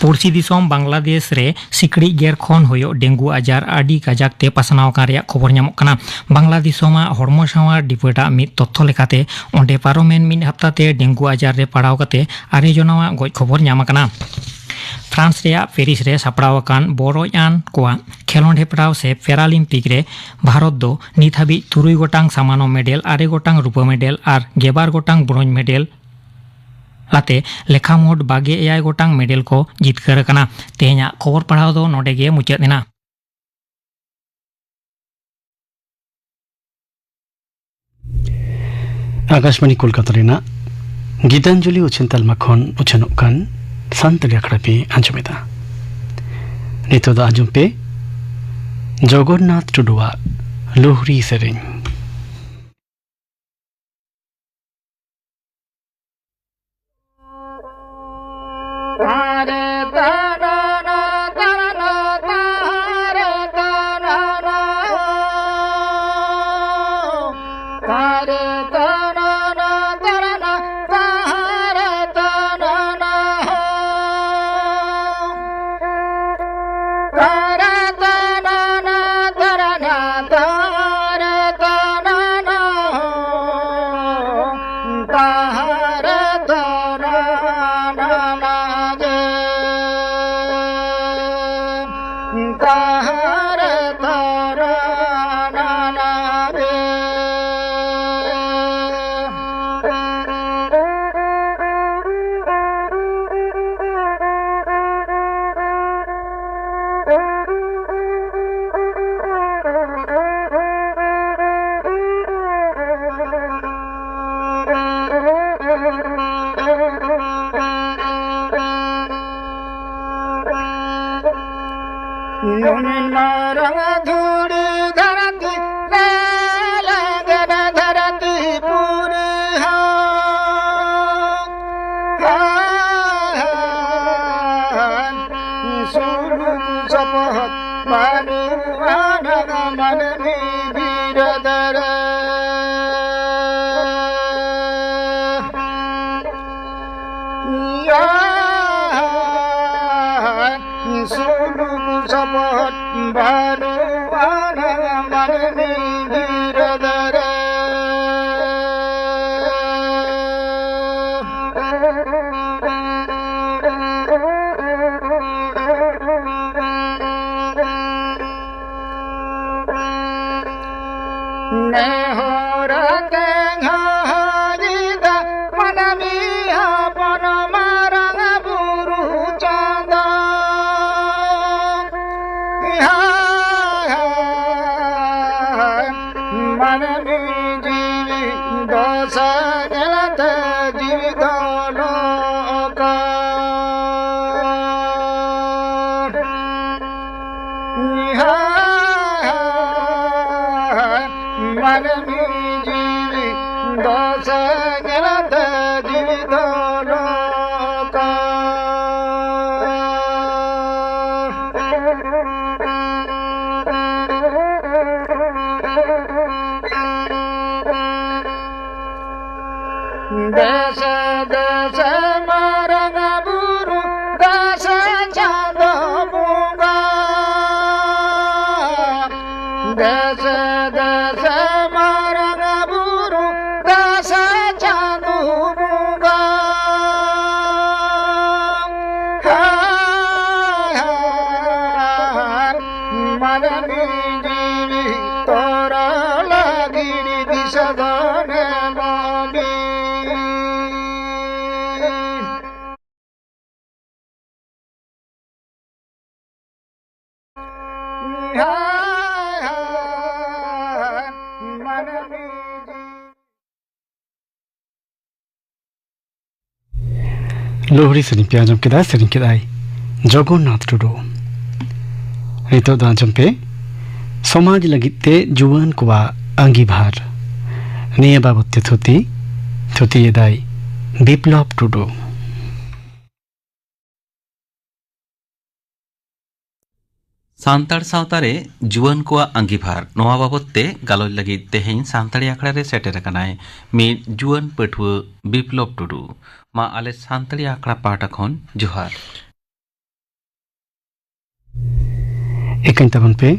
ᱯᱩᱲᱥᱤ ᱫᱤᱥᱚᱢ ᱵᱟᱝᱞᱟᱫᱮᱥ ᱨᱮ ᱥᱤᱠᱲᱤᱡ ᱜᱮᱨ ᱠᱷᱚᱱ ᱦᱩᱭᱩᱜ ᱰᱮᱝᱜᱩ ᱟᱡᱟᱨ ᱟᱹᱰᱤ ᱠᱟᱡᱟᱠ ᱛᱮ ᱯᱟᱥᱱᱟᱣ ᱟᱠᱟᱱ ᱨᱮᱭᱟᱜ ᱠᱷᱚᱵᱚᱨ ᱧᱟᱢᱚᱜ ᱠᱟᱱᱟ᱾ ᱵᱟᱝᱞᱟ ᱫᱤᱥᱚᱢᱟᱜ ᱦᱚᱲᱢᱚ ᱥᱟᱶᱟᱨ ᱰᱤᱯᱟᱨᱴᱢᱮᱱᱴ ᱟᱜ ᱢᱤᱫ ᱛᱚᱛᱛᱷᱚ ᱞᱮᱠᱟᱛᱮ, ᱚᱸᱰᱮ ᱯᱟᱨᱚᱢᱮᱱ ᱢᱤᱫ ᱦᱟᱯᱛᱟ ᱛᱮ ᱰᱮᱝᱜᱩ ᱟᱡᱟᱨ ᱨᱮ ᱯᱟᱲᱟᱣ ᱠᱟᱛᱮ ᱟᱨᱮ ᱡᱚᱱᱟᱣᱟᱜ ᱜᱚᱡ ᱠᱷᱚᱵᱚᱨ ᱧᱟᱢ ᱟᱠᱟᱱᱟ᱾ ᱯᱷᱨᱟᱱᱥ ᱨᱮᱭᱟᱜ ᱯᱮᱨᱤᱥ ᱨᱮ ᱥᱟᱯᱲᱟᱣ ᱟᱠᱟᱱ ᱵᱚᱨᱚᱡ ᱟᱱ ᱠᱚᱣᱟᱜ ᱠᱷᱮᱞᱚᱸᱰ ᱦᱮᱯᱨᱟᱣ ᱥᱮ ᱯᱮᱨᱟᱞᱤᱢᱯᱤᱠ ᱨᱮ ᱵᱷᱟᱨᱚᱛ ᱫᱚ ᱱᱤᱛ ᱦᱟᱹᱵᱤᱡ ᱛᱩᱨᱩᱭ ᱜᱚᱴᱟᱝ ᱥᱟᱢᱟᱱᱚ ᱢᱮᱰᱮᱞ, ᱟᱨᱮ ᱜᱚᱴᱟᱝ ᱨᱩᱯᱟᱹ ᱢᱮᱰᱮᱞ ᱟᱨ ᱜᱮᱞᱵᱟᱨ ᱜᱚᱴᱟᱝ ᱵᱨᱳᱸᱡᱽ ᱢᱮᱰᱮᱞ ᱟᱛᱮ ᱞᱮᱠᱷᱟ ᱢᱳᱴ ᱵᱟᱜᱮ ᱮᱭᱟᱭ ᱜᱚᱴᱟᱝ ᱢᱮᱰᱮᱞ ᱠᱚ ᱡᱤᱛᱠᱟᱹᱨ ᱟᱠᱟᱱᱟ᱾ ᱛᱮᱦᱮᱧᱟᱜ ᱠᱷᱚᱵᱚᱨ ᱯᱟᱲᱦᱟᱣ ᱫᱚ ᱱᱚᱰᱮ ᱜᱮ ᱢᱩᱪᱟᱹᱫ ᱮᱱᱟ᱾ ᱟᱠᱟᱥᱵᱟᱬᱤ ᱠᱳᱞᱠᱟᱛᱟ ᱨᱮᱱᱟᱜ ᱜᱤᱛᱟᱧᱡᱚᱞᱤ ᱩᱪᱷᱟᱹᱱ ᱛᱟᱞᱢᱟ ᱠᱷᱚᱱ ᱩᱪᱷᱟᱹᱱᱚᱜ ᱠᱟᱱ ᱥᱟᱱᱛᱟᱲᱤ ᱟᱠᱷᱲᱟ ᱯᱮ ᱟᱸᱡᱚᱢᱮᱫᱟ᱾ ᱱᱤᱛᱚᱜ ᱫᱚ ᱟᱸᱡᱚᱢ ᱯᱮ ᱡᱚᱜᱚᱱᱱᱟᱛᱷ ᱴᱩᱰᱩᱣᱟᱜ ᱞᱩᱦᱨᱤ ᱥᱮᱨᱮᱧ᱾ ᱱᱩᱱ ᱢᱟᱨᱟᱝ ᱫᱷᱩᱲᱤ ᱫᱷᱟᱹᱨᱛᱤ ᱨᱮ ᱞᱮᱸᱜᱮᱫ ᱫᱷᱟᱹᱨᱛᱤ ᱯᱩᱨᱤ ᱦᱚᱸ ᱥᱩᱞᱩᱠ ᱥᱚᱯᱚᱦᱚᱫ ᱵᱟᱹᱱᱩᱜ ᱟᱱᱟᱜ ᱢᱟᱹᱱᱢᱤ ᱵᱤᱨᱟᱹᱫ ᱨᱮ᱾ ᱥᱩᱞᱩᱠ ᱥᱚᱯᱚᱦᱚᱫ ᱵᱟᱹᱱᱩᱜ ᱟᱱᱟᱜ ᱢᱟᱹᱱᱢᱤ ᱵᱤᱨᱟᱹᱫ ᱨᱮ᱾ ᱱᱮᱦᱚᱨ ᱛᱮ ᱦᱟᱹᱡᱤᱫᱟ ᱢᱟᱹᱱᱢᱤ ᱦᱚᱯᱚᱱ ᱢᱟᱨᱟᱝ ᱵᱩᱨᱩ ᱪᱟᱸᱫᱟ᱾ ᱢᱟᱹᱱᱢᱤ ᱡᱤᱣᱤ ᱫᱚᱥᱟ ᱧᱮᱞᱛᱮ ᱡᱤᱣᱤ ᱫᱚ ᱞᱚᱠᱟ᱾ ᱢᱟᱹᱱᱢᱤ ᱡᱤᱣᱤ ᱫᱚᱥᱟ ᱧᱮᱞᱛᱮ ᱡᱤᱣᱤ ᱫᱚ ᱞᱚᱠᱟ᱾ ᱫᱮᱥᱮ ᱫᱮᱥᱮ ᱢᱟᱨᱟᱝ ᱵᱩᱨᱩ, ᱫᱮᱥᱮ ᱪᱟᱸᱫᱚ ᱵᱚᱸᱜᱟ᱾ ᱫᱮᱥᱮ ᱫᱮᱥᱮ ᱢᱟᱨᱟᱝ ᱵᱩᱨᱩ, ᱫᱮᱥᱮ ᱪᱟᱸᱫᱚ ᱵᱚᱸᱜᱟ᱾ ᱞᱩᱦᱲᱤ ᱥᱮᱨᱮᱧ ᱯᱮ ᱟᱸᱡᱚᱢ ᱠᱮᱫᱟ, ᱥᱮᱨᱮᱧ ᱠᱮᱫᱟᱭ ᱡᱚᱜᱚᱱᱱᱟᱛᱷ ᱴᱩᱰᱩ᱾ ᱱᱤᱛᱚᱜ ᱫᱚ ᱟᱸᱡᱚᱢ ᱯᱮ ᱥᱚᱢᱟᱡᱽ ᱞᱟᱹᱜᱤᱫ ᱛᱮ ᱡᱩᱣᱟᱹᱱ ᱠᱚᱣᱟᱜ ᱟᱸᱜᱤᱵᱷᱟᱨ᱾ ᱱᱤᱭᱟᱹ ᱵᱟᱵᱚᱛ ᱛᱮ ᱛᱷᱩᱛᱤ, ᱛᱷᱩᱛᱤᱭᱮᱫᱟᱭ ᱵᱤᱯᱞᱚᱵ ᱴᱩᱰᱩ᱾ ᱥᱟᱱᱛᱟᱲ ᱥᱟᱶᱛᱟ ᱨᱮ ᱡᱩᱣᱟᱹᱱ ᱠᱚᱣᱟᱜ ᱟᱸᱜᱤᱵᱷᱟᱨ, ᱱᱚᱣᱟ ᱵᱟᱵᱚᱛ ᱛᱮ ᱜᱟᱞᱚᱪ ᱞᱟᱹᱜᱤᱫ ᱛᱮᱦᱮᱧ ᱥᱟᱱᱛᱟᱲᱤ ᱟᱠᱷᱲᱟ ᱨᱮ ᱥᱮᱴᱮᱨ ᱟᱠᱟᱱᱟᱭ ᱢᱤᱫ ᱡᱩᱣᱟᱹᱱ ᱯᱟᱹᱴᱷᱩᱣᱟᱹ ᱵᱤᱯᱞᱚᱵ ᱴᱩᱰᱩ᱾ ᱢᱟ ᱟᱞᱮ ᱥᱟᱱᱛᱟᱲᱤ ᱟᱠᱷᱲᱟ ᱯᱟᱦᱴᱟ ᱠᱷᱚᱱ ᱡᱚᱦᱟᱨ᱾ ᱮᱠᱟᱹᱧ ᱛᱟᱵᱚᱱ ᱯᱮ,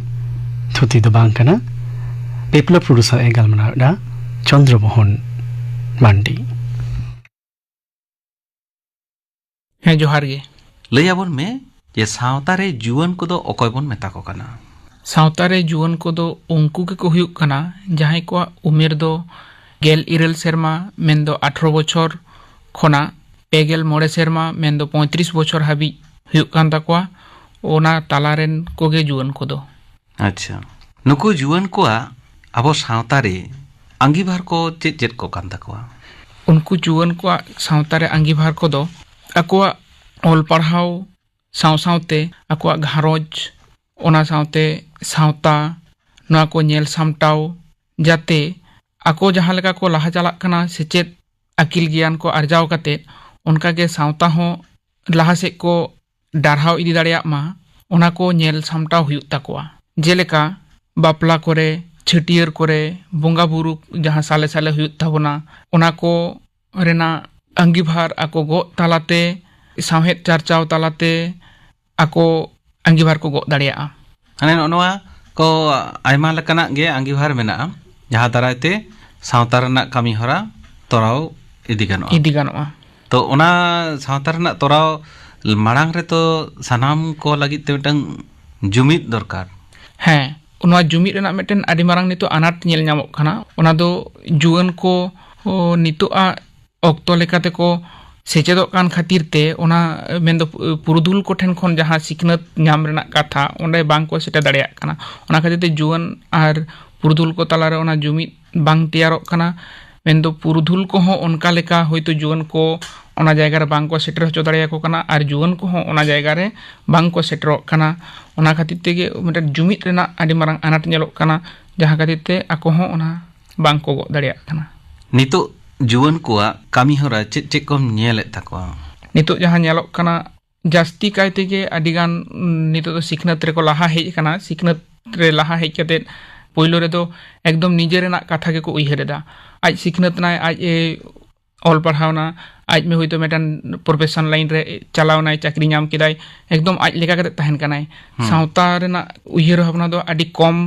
ᱛᱷᱩᱛᱤ ᱫᱚ ᱵᱟᱝ ᱠᱟᱱᱟ᱾ ᱵᱤᱯᱞᱚᱵ ᱴᱩᱰᱩ ᱥᱟᱶ ᱮ ᱜᱟᱞᱢᱟᱨᱟᱣ ᱮᱫᱟ ᱪᱚᱱᱫᱨᱚ ᱢᱳᱦᱚᱱ ᱢᱟᱱᱰᱤ᱾ ᱦᱮᱸ, ᱡᱚᱦᱟᱨ ᱜᱮ᱾ ᱞᱟᱹᱭ ᱟᱵᱚᱱ ᱢᱮ ᱡᱮ ᱥᱟᱶᱛᱟ ᱨᱮ ᱡᱩᱣᱟᱹᱱ ᱠᱚᱫᱚ ᱚᱠᱚᱭ ᱵᱚᱱ ᱢᱮᱛᱟ ᱠᱚ ᱠᱟᱱᱟ? ᱥᱟᱶᱛᱟ ᱨᱮ ᱡᱩᱣᱟᱹᱱ ᱠᱚᱫᱚ ᱩᱱᱠᱩ ᱜᱮᱠᱚ ᱦᱩᱭᱩᱜ ᱠᱟᱱᱟ ᱡᱟᱦᱟᱸᱭ ᱠᱚᱣᱟᱜ ᱩᱢᱮᱨ ᱫᱚ ᱜᱮᱞ ᱤᱨᱟᱹᱞ ᱥᱮᱨᱢᱟ, ᱢᱮᱱᱫᱚ ᱟᱴᱷᱨᱚ ᱵᱚᱪᱷᱚᱨ ᱠᱷᱚᱱᱟᱜ ᱯᱮ ᱜᱮᱞ ᱢᱚᱬᱮ ᱥᱮᱨᱢᱟ, ᱢᱮᱱᱫᱚ ᱯᱚᱸᱭᱛᱨᱤᱥ ᱵᱚᱪᱷᱚᱨ ᱦᱟᱹᱵᱤᱡ ᱦᱩᱭᱩᱜ ᱠᱟᱱ ᱛᱟᱠᱚᱣᱟ, ᱚᱱᱟ ᱛᱟᱞᱟ ᱨᱮᱱ ᱠᱚᱜᱮ ᱡᱩᱣᱟᱹᱱ ᱠᱚᱫᱚ᱾ ᱟᱪᱪᱷᱟ, ᱱᱩᱠᱩ ᱡᱩᱣᱟᱹᱱ ᱠᱚᱣᱟᱜ ᱟᱵᱚ ᱥᱟᱶᱛᱟ ᱨᱮ ᱟᱸᱜᱤᱵᱷᱟᱨ ᱠᱚ ᱪᱮᱫ ᱪᱮᱫ ᱠᱚ ᱠᱟᱱ ᱛᱟᱠᱚᱣᱟ? ᱩᱱᱠᱩ ᱡᱩᱣᱟᱹᱱ ᱠᱚᱣᱟᱜ ᱥᱟᱶᱛᱟ ᱨᱮ ᱟᱸᱜᱤᱵᱷᱟᱨ ᱠᱚᱫᱚ ᱟᱠᱚᱣᱟᱜ ᱚᱞ ᱯᱟᱲᱦᱟᱣ ᱥᱟᱶ ᱥᱟᱶᱛᱮ ᱟᱠᱚᱣᱟᱜ ᱜᱷᱟᱨᱚᱸᱡᱽ, ᱚᱱᱟ ᱥᱟᱶᱛᱮ ᱥᱟᱶᱛᱟ, ᱱᱚᱣᱟ ᱠᱚ ᱧᱮᱞ ᱥᱟᱢᱴᱟᱣ, ᱡᱟᱛᱮ ᱟᱠᱚ ᱡᱟᱦᱟᱸ ᱞᱮᱠᱟ ᱠᱚ ᱞᱟᱦᱟ ᱪᱟᱞᱟᱜ ᱠᱟᱱᱟ ᱥᱮᱪᱮᱫ ᱟᱹᱠᱤᱞ ᱜᱮᱭᱟᱱ ᱠᱚ ᱟᱨᱡᱟᱣ ᱠᱟᱛᱮ, ᱚᱱᱠᱟᱜᱮ ᱥᱟᱶᱛᱟ ᱦᱚᱸ ᱞᱟᱦᱟ ᱥᱮᱫ ᱠᱚ ᱰᱟᱨᱦᱟᱣ ᱤᱫᱤ ᱫᱟᱲᱮᱭᱟᱜ ᱢᱟ, ᱚᱱᱟ ᱠᱚ ᱧᱮᱞ ᱥᱟᱢᱴᱟᱣ ᱦᱩᱭᱩᱜ ᱛᱟᱠᱚᱣᱟ᱾ ᱡᱮᱞᱮᱠᱟ ᱵᱟᱯᱞᱟ ᱠᱚᱨᱮ, ᱪᱷᱟᱹᱴᱭᱟᱹᱨ ᱠᱚᱨᱮ, ᱵᱚᱸᱜᱟ ᱵᱩᱨᱩ ᱡᱟᱦᱟᱸ ᱥᱟᱞᱮ ᱥᱟᱞᱮ ᱦᱩᱭᱩᱜ ᱛᱟᱵᱚᱱᱟ, ᱚᱱᱟ ᱠᱚ ᱨᱮᱱᱟᱜ ᱟᱸᱜᱤᱵᱷᱟᱨ ᱟᱠᱚ ᱜᱚᱜ ᱛᱟᱞᱟᱛᱮ, ᱥᱟᱶᱦᱮᱫ ᱪᱟᱨᱪᱟᱣ ᱛᱟᱞᱟᱛᱮ ᱟᱠᱚ ᱟᱸᱜᱤᱵᱷᱟᱨ ᱠᱚ ᱜᱚᱜ ᱫᱟᱲᱮᱭᱟᱜᱼᱟ᱾ ᱢᱟᱱᱮ ᱱᱚᱜᱼᱚ ᱱᱚᱣᱟ ᱠᱚ ᱟᱭᱢᱟ ᱞᱮᱠᱟᱱᱟᱜ ᱜᱮ ᱟᱸᱜᱤᱵᱷᱟᱨ ᱢᱮᱱᱟᱜᱼᱟ, ᱡᱟᱦᱟᱸ ᱫᱟᱨᱟᱭ ᱛᱮ ᱥᱟᱶᱛᱟ ᱨᱮᱱᱟᱜ ᱠᱟᱹᱢᱤ ᱦᱚᱨᱟ ᱛᱚᱨᱟᱣ ᱤᱫᱤ ᱜᱟᱱᱚᱜᱼᱟ᱾ ᱤᱫᱤ ᱜᱟᱱᱚᱜᱼᱟ᱾ ᱛᱚ, ᱚᱱᱟ ᱥᱟᱶᱛᱟ ᱨᱮᱱᱟᱜ ᱛᱚᱨᱟᱣ ᱢᱟᱲᱟᱝ ᱨᱮᱛᱚ ᱥᱟᱱᱟᱢ ᱠᱚ ᱞᱟᱹᱜᱤᱫ ᱛᱮ ᱢᱤᱫᱴᱟᱝ ᱡᱩᱢᱤᱫ ᱫᱚᱨᱠᱟᱨ᱾ ᱦᱮᱸ, ᱱᱚᱣᱟ ᱡᱩᱢᱤᱫ ᱨᱮᱱᱟᱜ ᱢᱤᱫᱴᱮᱱ ᱟᱹᱰᱤ ᱢᱟᱨᱟᱝ ᱱᱤᱛᱚᱜ ᱟᱱᱟᱴ ᱧᱮᱞ ᱧᱟᱢᱚᱜ ᱠᱟᱱᱟ᱾ ᱚᱱᱟ ᱫᱚ ᱡᱩᱣᱟᱹᱱ ᱠᱚ, ᱚ, ᱱᱤᱛᱚᱜ ᱟᱜ ᱚᱠᱛᱚ ᱞᱮᱠᱟᱛᱮ ᱠᱚ ᱥᱮᱪᱮᱫᱚᱜ ᱠᱟᱱ ᱠᱷᱟᱹᱛᱤᱨ ᱛᱮ, ᱚᱱᱟ ᱢᱮᱱᱫᱚ ᱯᱩᱨᱩᱫᱷᱩᱞ ᱠᱚᱴᱷᱮᱱ ᱠᱷᱚᱱ ᱡᱟᱦᱟᱸ ᱥᱤᱠᱷᱱᱟᱹᱛ ᱧᱟᱢ ᱨᱮᱱᱟᱜ ᱠᱟᱛᱷᱟ, ᱚᱸᱰᱮ ᱵᱟᱝ ᱠᱚ ᱥᱮᱴᱮᱨ ᱫᱟᱲᱮᱭᱟᱜ ᱠᱟᱱᱟ᱾ ᱚᱱᱟ ᱠᱷᱟᱹᱛᱤᱨ ᱛᱮ ᱡᱩᱣᱟᱹᱱ ᱟᱨ ᱯᱩᱨᱩᱫᱷᱩᱞ ᱠᱚ ᱛᱟᱞᱟᱨᱮ ᱚᱱᱟ ᱡᱩᱢᱤᱫ ᱵᱟᱝ ᱛᱮᱭᱟᱨᱚᱜ ᱠᱟᱱᱟ᱾ ᱢᱮᱱᱫᱚ ᱯᱩᱨᱩᱫᱷᱩᱞ ᱠᱚᱦᱚᱸ ᱚᱱᱠᱟ ᱞᱮᱠᱟ ᱦᱚᱭᱛᱳ ᱡᱩᱣᱟᱹᱱ ᱠᱚ ᱚᱱᱟ ᱡᱟᱭᱜᱟ ᱨᱮ ᱵᱟᱝ ᱠᱚ ᱥᱮᱴᱮᱨ ᱦᱚᱪᱚ ᱫᱟᱲᱮᱭᱟᱠᱚ ᱠᱟᱱᱟ, ᱟᱨ ᱡᱩᱣᱟᱹᱱ ᱠᱚᱦᱚᱸ ᱚᱱᱟ ᱡᱟᱭᱜᱟ ᱨᱮ ᱵᱟᱝ ᱠᱚ ᱥᱮᱴᱮᱨᱚᱜ ᱠᱟᱱᱟ᱾ ᱚᱱᱟ ᱠᱷᱟᱹᱛᱤᱨ ᱛᱮᱜᱮ ᱢᱤᱫᱴᱮᱱ ᱡᱩᱢᱤᱫ ᱨᱮᱱᱟᱜ ᱟᱹᱰᱤ ᱢᱟᱨᱟᱝ ᱟᱱᱟᱴ ᱧᱮᱞᱚᱜ ᱠᱟᱱᱟ, ᱡᱟᱦᱟᱸ ᱠᱷᱟᱹᱛᱤᱨ ᱛᱮ ᱟᱠᱚ ᱦᱚᱸ ᱚᱱᱟ ᱵᱟᱝ ᱠᱚ ᱜᱚᱜ ᱫᱟᱲᱮᱭᱟᱜ ᱠᱟᱱᱟ᱾ ᱱᱤᱛᱚᱜ ᱡᱩᱣᱟᱹᱱ ᱠᱚᱣᱟᱜ ᱠᱟᱹᱢᱤ ᱦᱚᱨᱟ ᱪᱮᱫ ᱪᱮᱫ ᱠᱚᱢ ᱧᱮᱞᱮᱫ ᱛᱟᱠᱚᱣᱟ? ᱱᱤᱛᱚᱜ ᱡᱟᱦᱟᱸ ᱧᱮᱞᱚᱜ ᱠᱟᱱᱟ, ᱡᱟᱹᱥᱛᱤ ᱠᱟᱭ ᱛᱮᱜᱮ ᱟᱹᱰᱤ ᱜᱟᱱ, ᱩᱢ, ᱱᱤᱛᱚᱜ ᱫᱚ ᱥᱤᱠᱷᱱᱟᱹᱛ ᱨᱮᱠᱚ ᱞᱟᱦᱟ ᱦᱮᱡ ᱟᱠᱟᱱᱟ᱾ ᱥᱤᱠᱷᱱᱟᱹᱛ ᱨᱮ ᱞᱟᱦᱟ ᱦᱮᱡ ᱠᱟᱛᱮᱫ ᱯᱳᱭᱞᱳ ᱨᱮᱫᱚ ᱮᱠᱫᱚᱢ ᱱᱤᱡᱮ ᱨᱮᱱᱟᱜ ᱠᱟᱛᱷᱟ ᱜᱮᱠᱚ ᱩᱭᱦᱟᱹᱨ ᱮᱫᱟ᱾ ᱟᱡ ᱥᱤᱠᱷᱱᱟᱹᱛ ᱮᱱᱟᱭ, ᱟᱡ ᱮ ᱚᱞ ᱯᱟᱲᱦᱟᱣ ᱮᱱᱟ, ᱟᱡ ᱢᱮ ᱦᱚᱭᱛᱳ ᱢᱤᱫᱴᱟᱝ profession line ᱨᱮ ᱪᱟᱞᱟᱣ ᱮᱱᱟᱭ, ᱪᱟᱹᱠᱨᱤ ᱧᱟᱢ ᱠᱮᱫᱟᱭ, ᱮᱠᱫᱚᱢ ᱟᱡ ᱞᱮᱠᱟ ᱠᱟᱛᱮᱫ ᱛᱟᱦᱮᱱ ᱠᱟᱱᱟᱭ᱾ ᱦᱩᱸ᱾ ᱥᱟᱶᱛᱟ ᱨᱮᱱᱟᱜ ᱩᱭᱦᱟᱹᱨ ᱵᱷᱟᱵᱽᱱᱟ ᱫᱚ ᱟᱹᱰᱤ ᱠᱚᱢ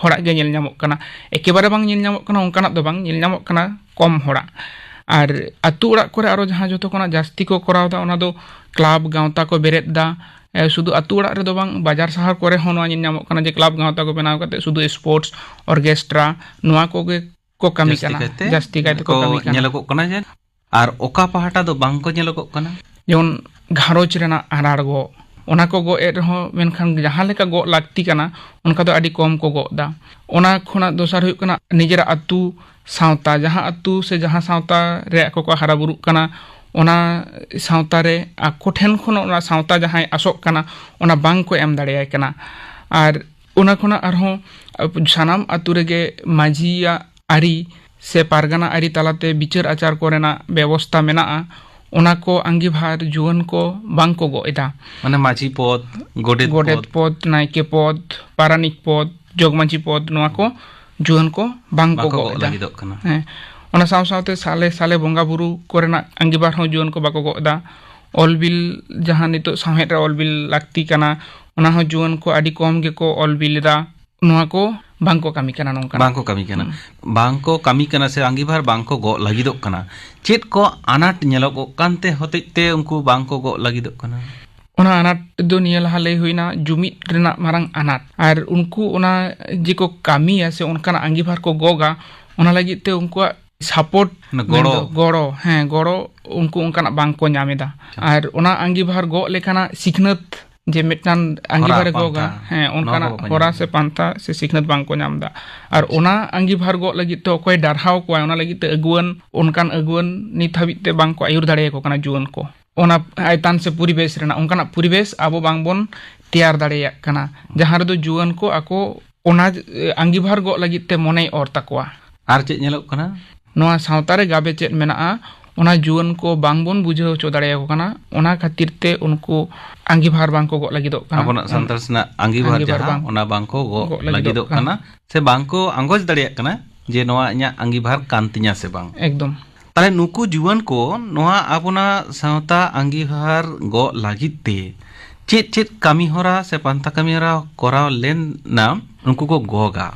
ᱦᱚᱲᱟᱜ ᱜᱮ ᱧᱮᱞ ᱧᱟᱢᱚᱜ ᱠᱟᱱᱟ᱾ ᱮᱠᱮᱵᱟᱨᱮ ᱵᱟᱝ ᱧᱮᱞ ᱧᱟᱢᱚᱜ ᱠᱟᱱᱟ ᱚᱱᱠᱟᱱᱟᱜ ᱫᱚ ᱵᱟᱝ, ᱧᱮᱞ ᱧᱟᱢᱚᱜ ᱠᱟᱱᱟ ᱠᱚᱢ ᱦᱚᱲᱟᱜ᱾ ᱟᱨ ᱟᱹᱛᱩ ᱚᱲᱟᱜ ᱠᱚᱨᱮ ᱟᱨᱚ ᱡᱟᱦᱟᱸ ᱡᱚᱛᱚ ᱠᱷᱚᱱᱟᱜ ᱡᱟᱹᱥᱛᱤ ᱠᱚ ᱠᱚᱨᱟᱣ ᱮᱫᱟ, ᱚᱱᱟ ᱫᱚ ᱠᱞᱟᱵᱽ ᱜᱟᱶᱛᱟ ᱠᱚ ᱵᱮᱨᱮᱫ ᱮᱫᱟ᱾ ᱮ, ᱥᱩᱫᱷᱩ ᱟᱹᱛᱩ ᱚᱲᱟᱜ ᱨᱮᱫᱚ ᱵᱟᱝ, ᱵᱟᱡᱟᱨ ᱥᱟᱦᱟᱨ ᱠᱚᱨᱮ ᱦᱚᱸ ᱱᱚᱣᱟ ᱧᱮᱞ ᱧᱟᱢᱚᱜ ᱠᱟᱱᱟ ᱡᱮ ᱠᱞᱟᱵᱽ ᱜᱟᱶᱛᱟ ᱠᱚ ᱵᱮᱱᱟᱣ ᱠᱟᱛᱮ ᱥᱩᱫᱷᱩ sports, orchestra, ᱱᱚᱣᱟ ᱠᱚᱜᱮ ᱠᱚ ᱠᱟᱹᱢᱤ ᱡᱟᱹᱥᱛᱤ ᱠᱟᱱᱟ, ᱠᱟᱭᱛᱮ ᱡᱟᱹᱥᱛᱤ ᱠᱟᱭᱛᱮ ᱠᱚ ᱠᱚ ᱠᱟᱹᱢᱤ ᱠᱟᱱᱟ᱾ ᱧᱮᱞᱚᱜᱚᱜ ᱠᱟᱱᱟ ᱡᱮ, ᱟᱨ ᱚᱠᱟ ᱯᱟᱦᱴᱟ ᱫᱚ ᱵᱟᱝ ᱠᱚ ᱧᱮᱞᱚᱜᱚᱜ ᱠᱟᱱᱟ? ᱡᱮᱢᱚᱱ ᱜᱷᱟᱨᱚᱸᱡᱽ ᱨᱮᱱᱟᱜ ᱟᱱᱟᱴ ᱜᱚᱜ, ᱚᱱᱟ ᱠᱚ ᱜᱚᱜ ᱮᱫ ᱨᱮᱦᱚᱸ, ᱢᱮᱱᱠᱷᱟᱱ ᱡᱟᱦᱟᱸ ᱞᱮᱠᱟ ᱜᱚᱜ ᱞᱟᱹᱠᱛᱤ ᱠᱟᱱᱟ, ᱚᱱᱠᱟ ᱫᱚ ᱟᱹᱰᱤ ᱠᱚᱢ ᱠᱚ ᱜᱚᱜ ᱮᱫᱟ᱾ ᱚᱱᱟ ᱠᱷᱚᱱᱟᱜ ᱫᱚᱥᱟᱨ ᱦᱩᱭᱩᱜ ᱠᱟᱱᱟ ᱱᱤᱡᱮᱨᱟᱜ ᱟᱹᱛᱩ ᱥᱟᱶᱛᱟ, ᱡᱟᱦᱟᱸ ᱟᱹᱛᱩ ᱥᱮ ᱡᱟᱦᱟᱸ ᱥᱟᱶᱛᱟ ᱨᱮ ᱟᱠᱚ ᱠᱚ ᱦᱟᱨᱟ ᱵᱩᱨᱩᱜ ᱠᱟᱱᱟ, ᱚᱱᱟ ᱥᱟᱶᱛᱟ ᱨᱮ ᱟᱠᱚ ᱴᱷᱮᱱ ᱠᱷᱚᱱ ᱚᱱᱟ ᱥᱟᱶᱛᱟ ᱡᱟᱦᱟᱸᱭ ᱟᱥᱚᱜ ᱠᱟᱱᱟ, ᱚᱱᱟ ᱵᱟᱝ ᱠᱚ ᱮᱢ ᱫᱟᱲᱮᱭᱟᱭ ᱠᱟᱱᱟ᱾ ᱟᱨ ᱚᱱᱟ ᱠᱷᱚᱱᱟᱜ ᱟᱨᱦᱚᱸ ᱥᱟᱱᱟᱢ ᱟᱹᱛᱩ ᱨᱮᱜᱮ ᱢᱟᱹᱡᱷᱤᱭᱟᱜ ᱟᱹᱨᱤ ᱥᱮ ᱯᱟᱨᱜᱟᱱᱟ ᱟᱹᱨᱤ ᱛᱟᱞᱟᱛᱮ ᱵᱤᱪᱟᱹᱨ ᱟᱪᱟᱨ ᱠᱚᱨᱮᱱᱟᱜ ᱵᱮᱵᱚᱥᱛᱟ ᱢᱮᱱᱟᱜᱼᱟ, ᱚᱱᱟ ᱠᱚ ᱟᱸᱜᱤᱵᱷᱟᱨ ᱡᱩᱣᱟᱹᱱ ᱠᱚ ᱵᱟᱝ ᱠᱚ ᱜᱚᱜ ᱮᱫᱟ᱾ ᱢᱟᱱᱮ ᱢᱟᱹᱡᱷᱤ ᱯᱚᱫ, ᱜᱚᱰᱮᱛ ᱜᱚᱰᱮᱛ ᱯᱚᱫ᱾ ᱯᱚᱫ, ᱱᱟᱭᱠᱮ ᱯᱚᱫ, ᱯᱟᱨᱟᱱᱤᱠ ᱯᱚᱫ, ᱡᱚᱜᱽᱢᱟᱹᱡᱷᱤ ᱯᱚᱫ, ᱱᱚᱣᱟ ᱠᱚ ᱡᱩᱣᱟᱹᱱ ᱠᱚ ᱵᱟᱝ ᱠᱚ ᱵᱟᱠᱚ ᱜᱚᱜ ᱜᱚᱜ ᱮᱫᱟ᱾ ᱞᱟᱹᱜᱤᱫᱚᱜ ᱠᱟᱱᱟ᱾ ᱦᱮᱸ, ᱚᱱᱟ ᱥᱟᱶ ᱥᱟᱶᱛᱮ ᱥᱟᱞᱮ ᱥᱟᱞᱮ ᱵᱚᱸᱜᱟ ᱵᱩᱨᱩ ᱠᱚᱨᱮᱱᱟᱜ ᱟᱸᱜᱤᱵᱷᱟᱨ ᱦᱚᱸ ᱡᱩᱣᱟᱹᱱ ᱠᱚ ᱵᱟᱠᱚ ᱜᱚᱜ ᱮᱫᱟ᱾ ᱚᱞ ᱵᱤᱞ, ᱡᱟᱦᱟᱸ ᱱᱤᱛᱚᱜ ᱥᱟᱶᱦᱮᱫ ᱨᱮ ᱚᱞ ᱵᱤᱞ ᱞᱟᱹᱠᱛᱤ ᱠᱟᱱᱟ, ᱚᱱᱟ ᱦᱚᱸ ᱡᱩᱣᱟᱹᱱ ᱠᱚ ᱟᱹᱰᱤ ᱠᱚᱢ ᱜᱮᱠᱚ ᱚᱞ ᱵᱤᱞ ᱮᱫᱟ᱾ ᱱᱚᱣᱟ ᱠᱚ ᱵᱟᱝ ᱠᱚ ᱠᱟᱹᱢᱤ ᱠᱟᱱᱟ ᱱᱚᱝᱠᱟᱱᱟᱜ᱾ ᱵᱟᱝ ᱠᱚ ᱠᱟᱹᱢᱤ ᱠᱟᱱᱟ᱾ ᱦᱩᱸ᱾ ᱵᱟᱝ ᱠᱚ ᱠᱟᱹᱢᱤ ᱠᱟᱱᱟ ᱥᱮ ᱟᱸᱜᱤᱵᱷᱟᱨ ᱵᱟᱝ ᱠᱚ ᱜᱚᱜ ᱞᱟᱹᱜᱤᱫᱚᱜ ᱠᱟᱱᱟ᱾ ᱪᱮᱫ ᱠᱚ ᱟᱱᱟᱴ ᱧᱮᱞᱚᱜᱚᱜ ᱠᱟᱱᱛᱮ ᱦᱚᱛᱮᱡ ᱛᱮ ᱩᱱᱠᱩ ᱵᱟᱝ ᱠᱚ ᱜᱚᱜ ᱞᱟᱹᱜᱤᱫᱚᱜ ᱠᱟᱱᱟ? ᱚᱱᱟ ᱟᱱᱟᱴ ᱫᱚ ᱱᱤᱭᱟᱹ ᱞᱟᱦᱟ ᱞᱟᱹᱭ ᱦᱩᱭᱱᱟ, ᱡᱩᱢᱤᱫ ᱨᱮᱱᱟᱜ ᱢᱟᱨᱟᱝ ᱟᱱᱟᱴ᱾ ᱟᱨ ᱩᱱᱠᱩ ᱚᱱᱟ ᱡᱮ ᱠᱚ ᱠᱟᱹᱢᱤᱭᱟ ᱥᱮ ᱚᱱᱠᱟᱱᱟᱜ ᱟᱸᱜᱤᱵᱷᱟᱨ ᱠᱚ ᱜᱚᱜᱟ, ᱚᱱᱟ ᱞᱟᱹᱜᱤᱫ ᱛᱮ ᱩᱱᱠᱩᱣᱟᱜ support, ᱚᱱᱟ ᱜᱚᱲᱚ᱾ ᱢᱮᱱᱫᱚ ᱜᱚᱲᱚ, ᱦᱮᱸ, ᱜᱚᱲᱚ ᱩᱱᱠᱩ ᱚᱱᱠᱟᱱᱟᱜ ᱵᱟᱝ ᱠᱚ ᱧᱟᱢ ᱮᱫᱟ᱾ ᱟᱪᱪᱷᱟ᱾ ᱟᱨ ᱚᱱᱟ ᱟᱸᱜᱤᱵᱷᱟᱨ ᱜᱚᱜ ᱞᱮᱠᱟᱱᱟᱜ ᱥᱤᱠᱷᱱᱟᱹᱛ ᱡᱮ ᱢᱤᱫᱴᱟᱝ ᱟᱸᱜᱤᱵᱷᱟᱨᱮ ᱜᱚᱜᱟ, ᱦᱮᱸ, ᱚᱱᱠᱟᱱᱟᱜ ᱦᱚᱨᱟ ᱥᱮ ᱯᱟᱱᱛᱷᱟ ᱥᱮ ᱥᱤᱠᱷᱱᱟᱹᱛ ᱵᱟᱝ ᱠᱚ ᱧᱟᱢ ᱮᱫᱟ᱾ ᱟᱨ ᱚᱱᱟ ᱟᱸᱜᱤᱵᱷᱟᱨ ᱜᱚᱜ ᱞᱟᱹᱜᱤᱫ ᱛᱮ ᱚᱠᱚᱭ ᱰᱟᱨᱦᱟᱣ ᱠᱚᱣᱟᱭ, ᱚᱱᱟ ᱞᱟᱹᱜᱤᱫ ᱛᱮ ᱟᱹᱜᱩᱣᱟᱹᱱ, ᱚᱱᱠᱟᱱ ᱟᱹᱜᱩᱣᱟᱹᱱ ᱱᱤᱛ ᱦᱟᱹᱵᱤᱡ ᱛᱮ ᱵᱟᱝ ᱠᱚ ᱟᱹᱭᱩᱨ ᱫᱟᱲᱮᱭᱟᱠᱚ ᱠᱟᱱᱟ ᱡᱩᱣᱟᱹᱱ ᱠᱚ᱾ ᱚᱱᱟ ᱟᱭᱛᱟᱱ ᱥᱮ ᱯᱚᱨᱤᱵᱮᱥ ᱨᱮᱱᱟᱜ ᱚᱱᱠᱟᱱᱟᱜ ᱯᱚᱨᱤᱵᱮᱥ ᱟᱵᱚ ᱵᱟᱝ ᱵᱚᱱ ᱛᱮᱭᱟᱨ ᱫᱟᱲᱮᱭᱟᱜ ᱠᱟᱱᱟ, ᱡᱟᱦᱟᱸ ᱨᱮᱫᱚ ᱡᱩᱣᱟᱹᱱ ᱠᱚ ᱟᱠᱚ ᱚᱱᱟ, ᱮ, ᱟᱸᱜᱤᱵᱷᱟᱨ ᱜᱚᱜ ᱞᱟᱹᱜᱤᱫ ᱛᱮ ᱢᱚᱱᱮᱭ ᱚᱨ ᱛᱟᱠᱚᱣᱟ᱾ ᱟᱨ ᱪᱮᱫ ᱧᱮᱞᱚᱜ ᱠᱟᱱᱟ? ᱱᱚᱣᱟ ᱥᱟᱶᱛᱟ ᱨᱮ ᱜᱟᱵᱮ ᱪᱮᱫ ᱢᱮᱱᱟᱜᱼᱟ, ᱚᱱᱟ ᱡᱩᱣᱟᱹᱱ ᱠᱚ ᱵᱟᱝ ᱵᱚᱱ ᱵᱩᱡᱷᱟᱹᱣ ᱦᱚᱪᱚ ᱫᱟᱲᱮᱭᱟᱠᱚ ᱠᱟᱱᱟ, ᱚᱱᱟ ᱠᱷᱟᱹᱛᱤᱨ ᱛᱮ ᱩᱱᱠᱩ ᱟᱸᱜᱤᱵᱷᱟᱨ ᱵᱟᱝ ᱠᱚ ᱜᱚᱜ ᱞᱟᱹᱜᱤᱫᱚᱜ ᱠᱟᱱᱟ᱾ ᱟᱵᱚᱱᱟᱜ ᱥᱟᱱᱛᱟᱲ ᱥᱮᱱᱟᱜ ᱟᱸᱜᱤᱵᱷᱟᱨ ᱟᱸᱜᱤᱵᱷᱟᱨ ᱡᱟᱦᱟᱸ, ᱵᱟᱝ ᱚᱱᱟ ᱵᱟᱝ ᱠᱚ ᱜᱚᱜ ᱜᱚᱜ ᱞᱟᱹᱜᱤᱫᱚᱜ ᱞᱟᱹᱜᱤᱫᱚᱜ ᱠᱟᱱᱟ᱾ ᱠᱟᱱᱟ, ᱥᱮ ᱵᱟᱝ ᱠᱚ ᱟᱸᱜᱚᱪ ᱫᱟᱲᱮᱭᱟᱜ ᱠᱟᱱᱟ ᱡᱮ ᱱᱚᱣᱟ ᱤᱧᱟᱹᱜ ᱟᱸᱜᱤᱵᱷᱟᱨ ᱠᱟᱱ ᱛᱤᱧᱟ ᱥᱮ ᱵᱟᱝ᱾ ᱮᱠᱫᱚᱢ᱾ ᱛᱟᱦᱞᱮ ᱱᱩᱠᱩ ᱡᱩᱣᱟᱹᱱ ᱠᱚ ᱱᱚᱣᱟ ᱟᱵᱚᱱᱟᱜ ᱥᱟᱶᱛᱟ ᱟᱸᱜᱤᱵᱷᱟᱨ ᱜᱚᱜ ᱞᱟᱹᱜᱤᱫ ᱛᱮ ᱪᱮᱫ ᱪᱮᱫ ᱠᱟᱹᱢᱤ ᱦᱚᱨᱟ ᱥᱮ ᱯᱟᱱᱛᱷᱟ ᱠᱟᱹᱢᱤ ᱦᱚᱨᱟ ᱠᱚᱨᱟᱣ ᱞᱮᱱᱟ ᱱᱩᱠᱩ ᱠᱚ ᱜᱚᱜᱟ?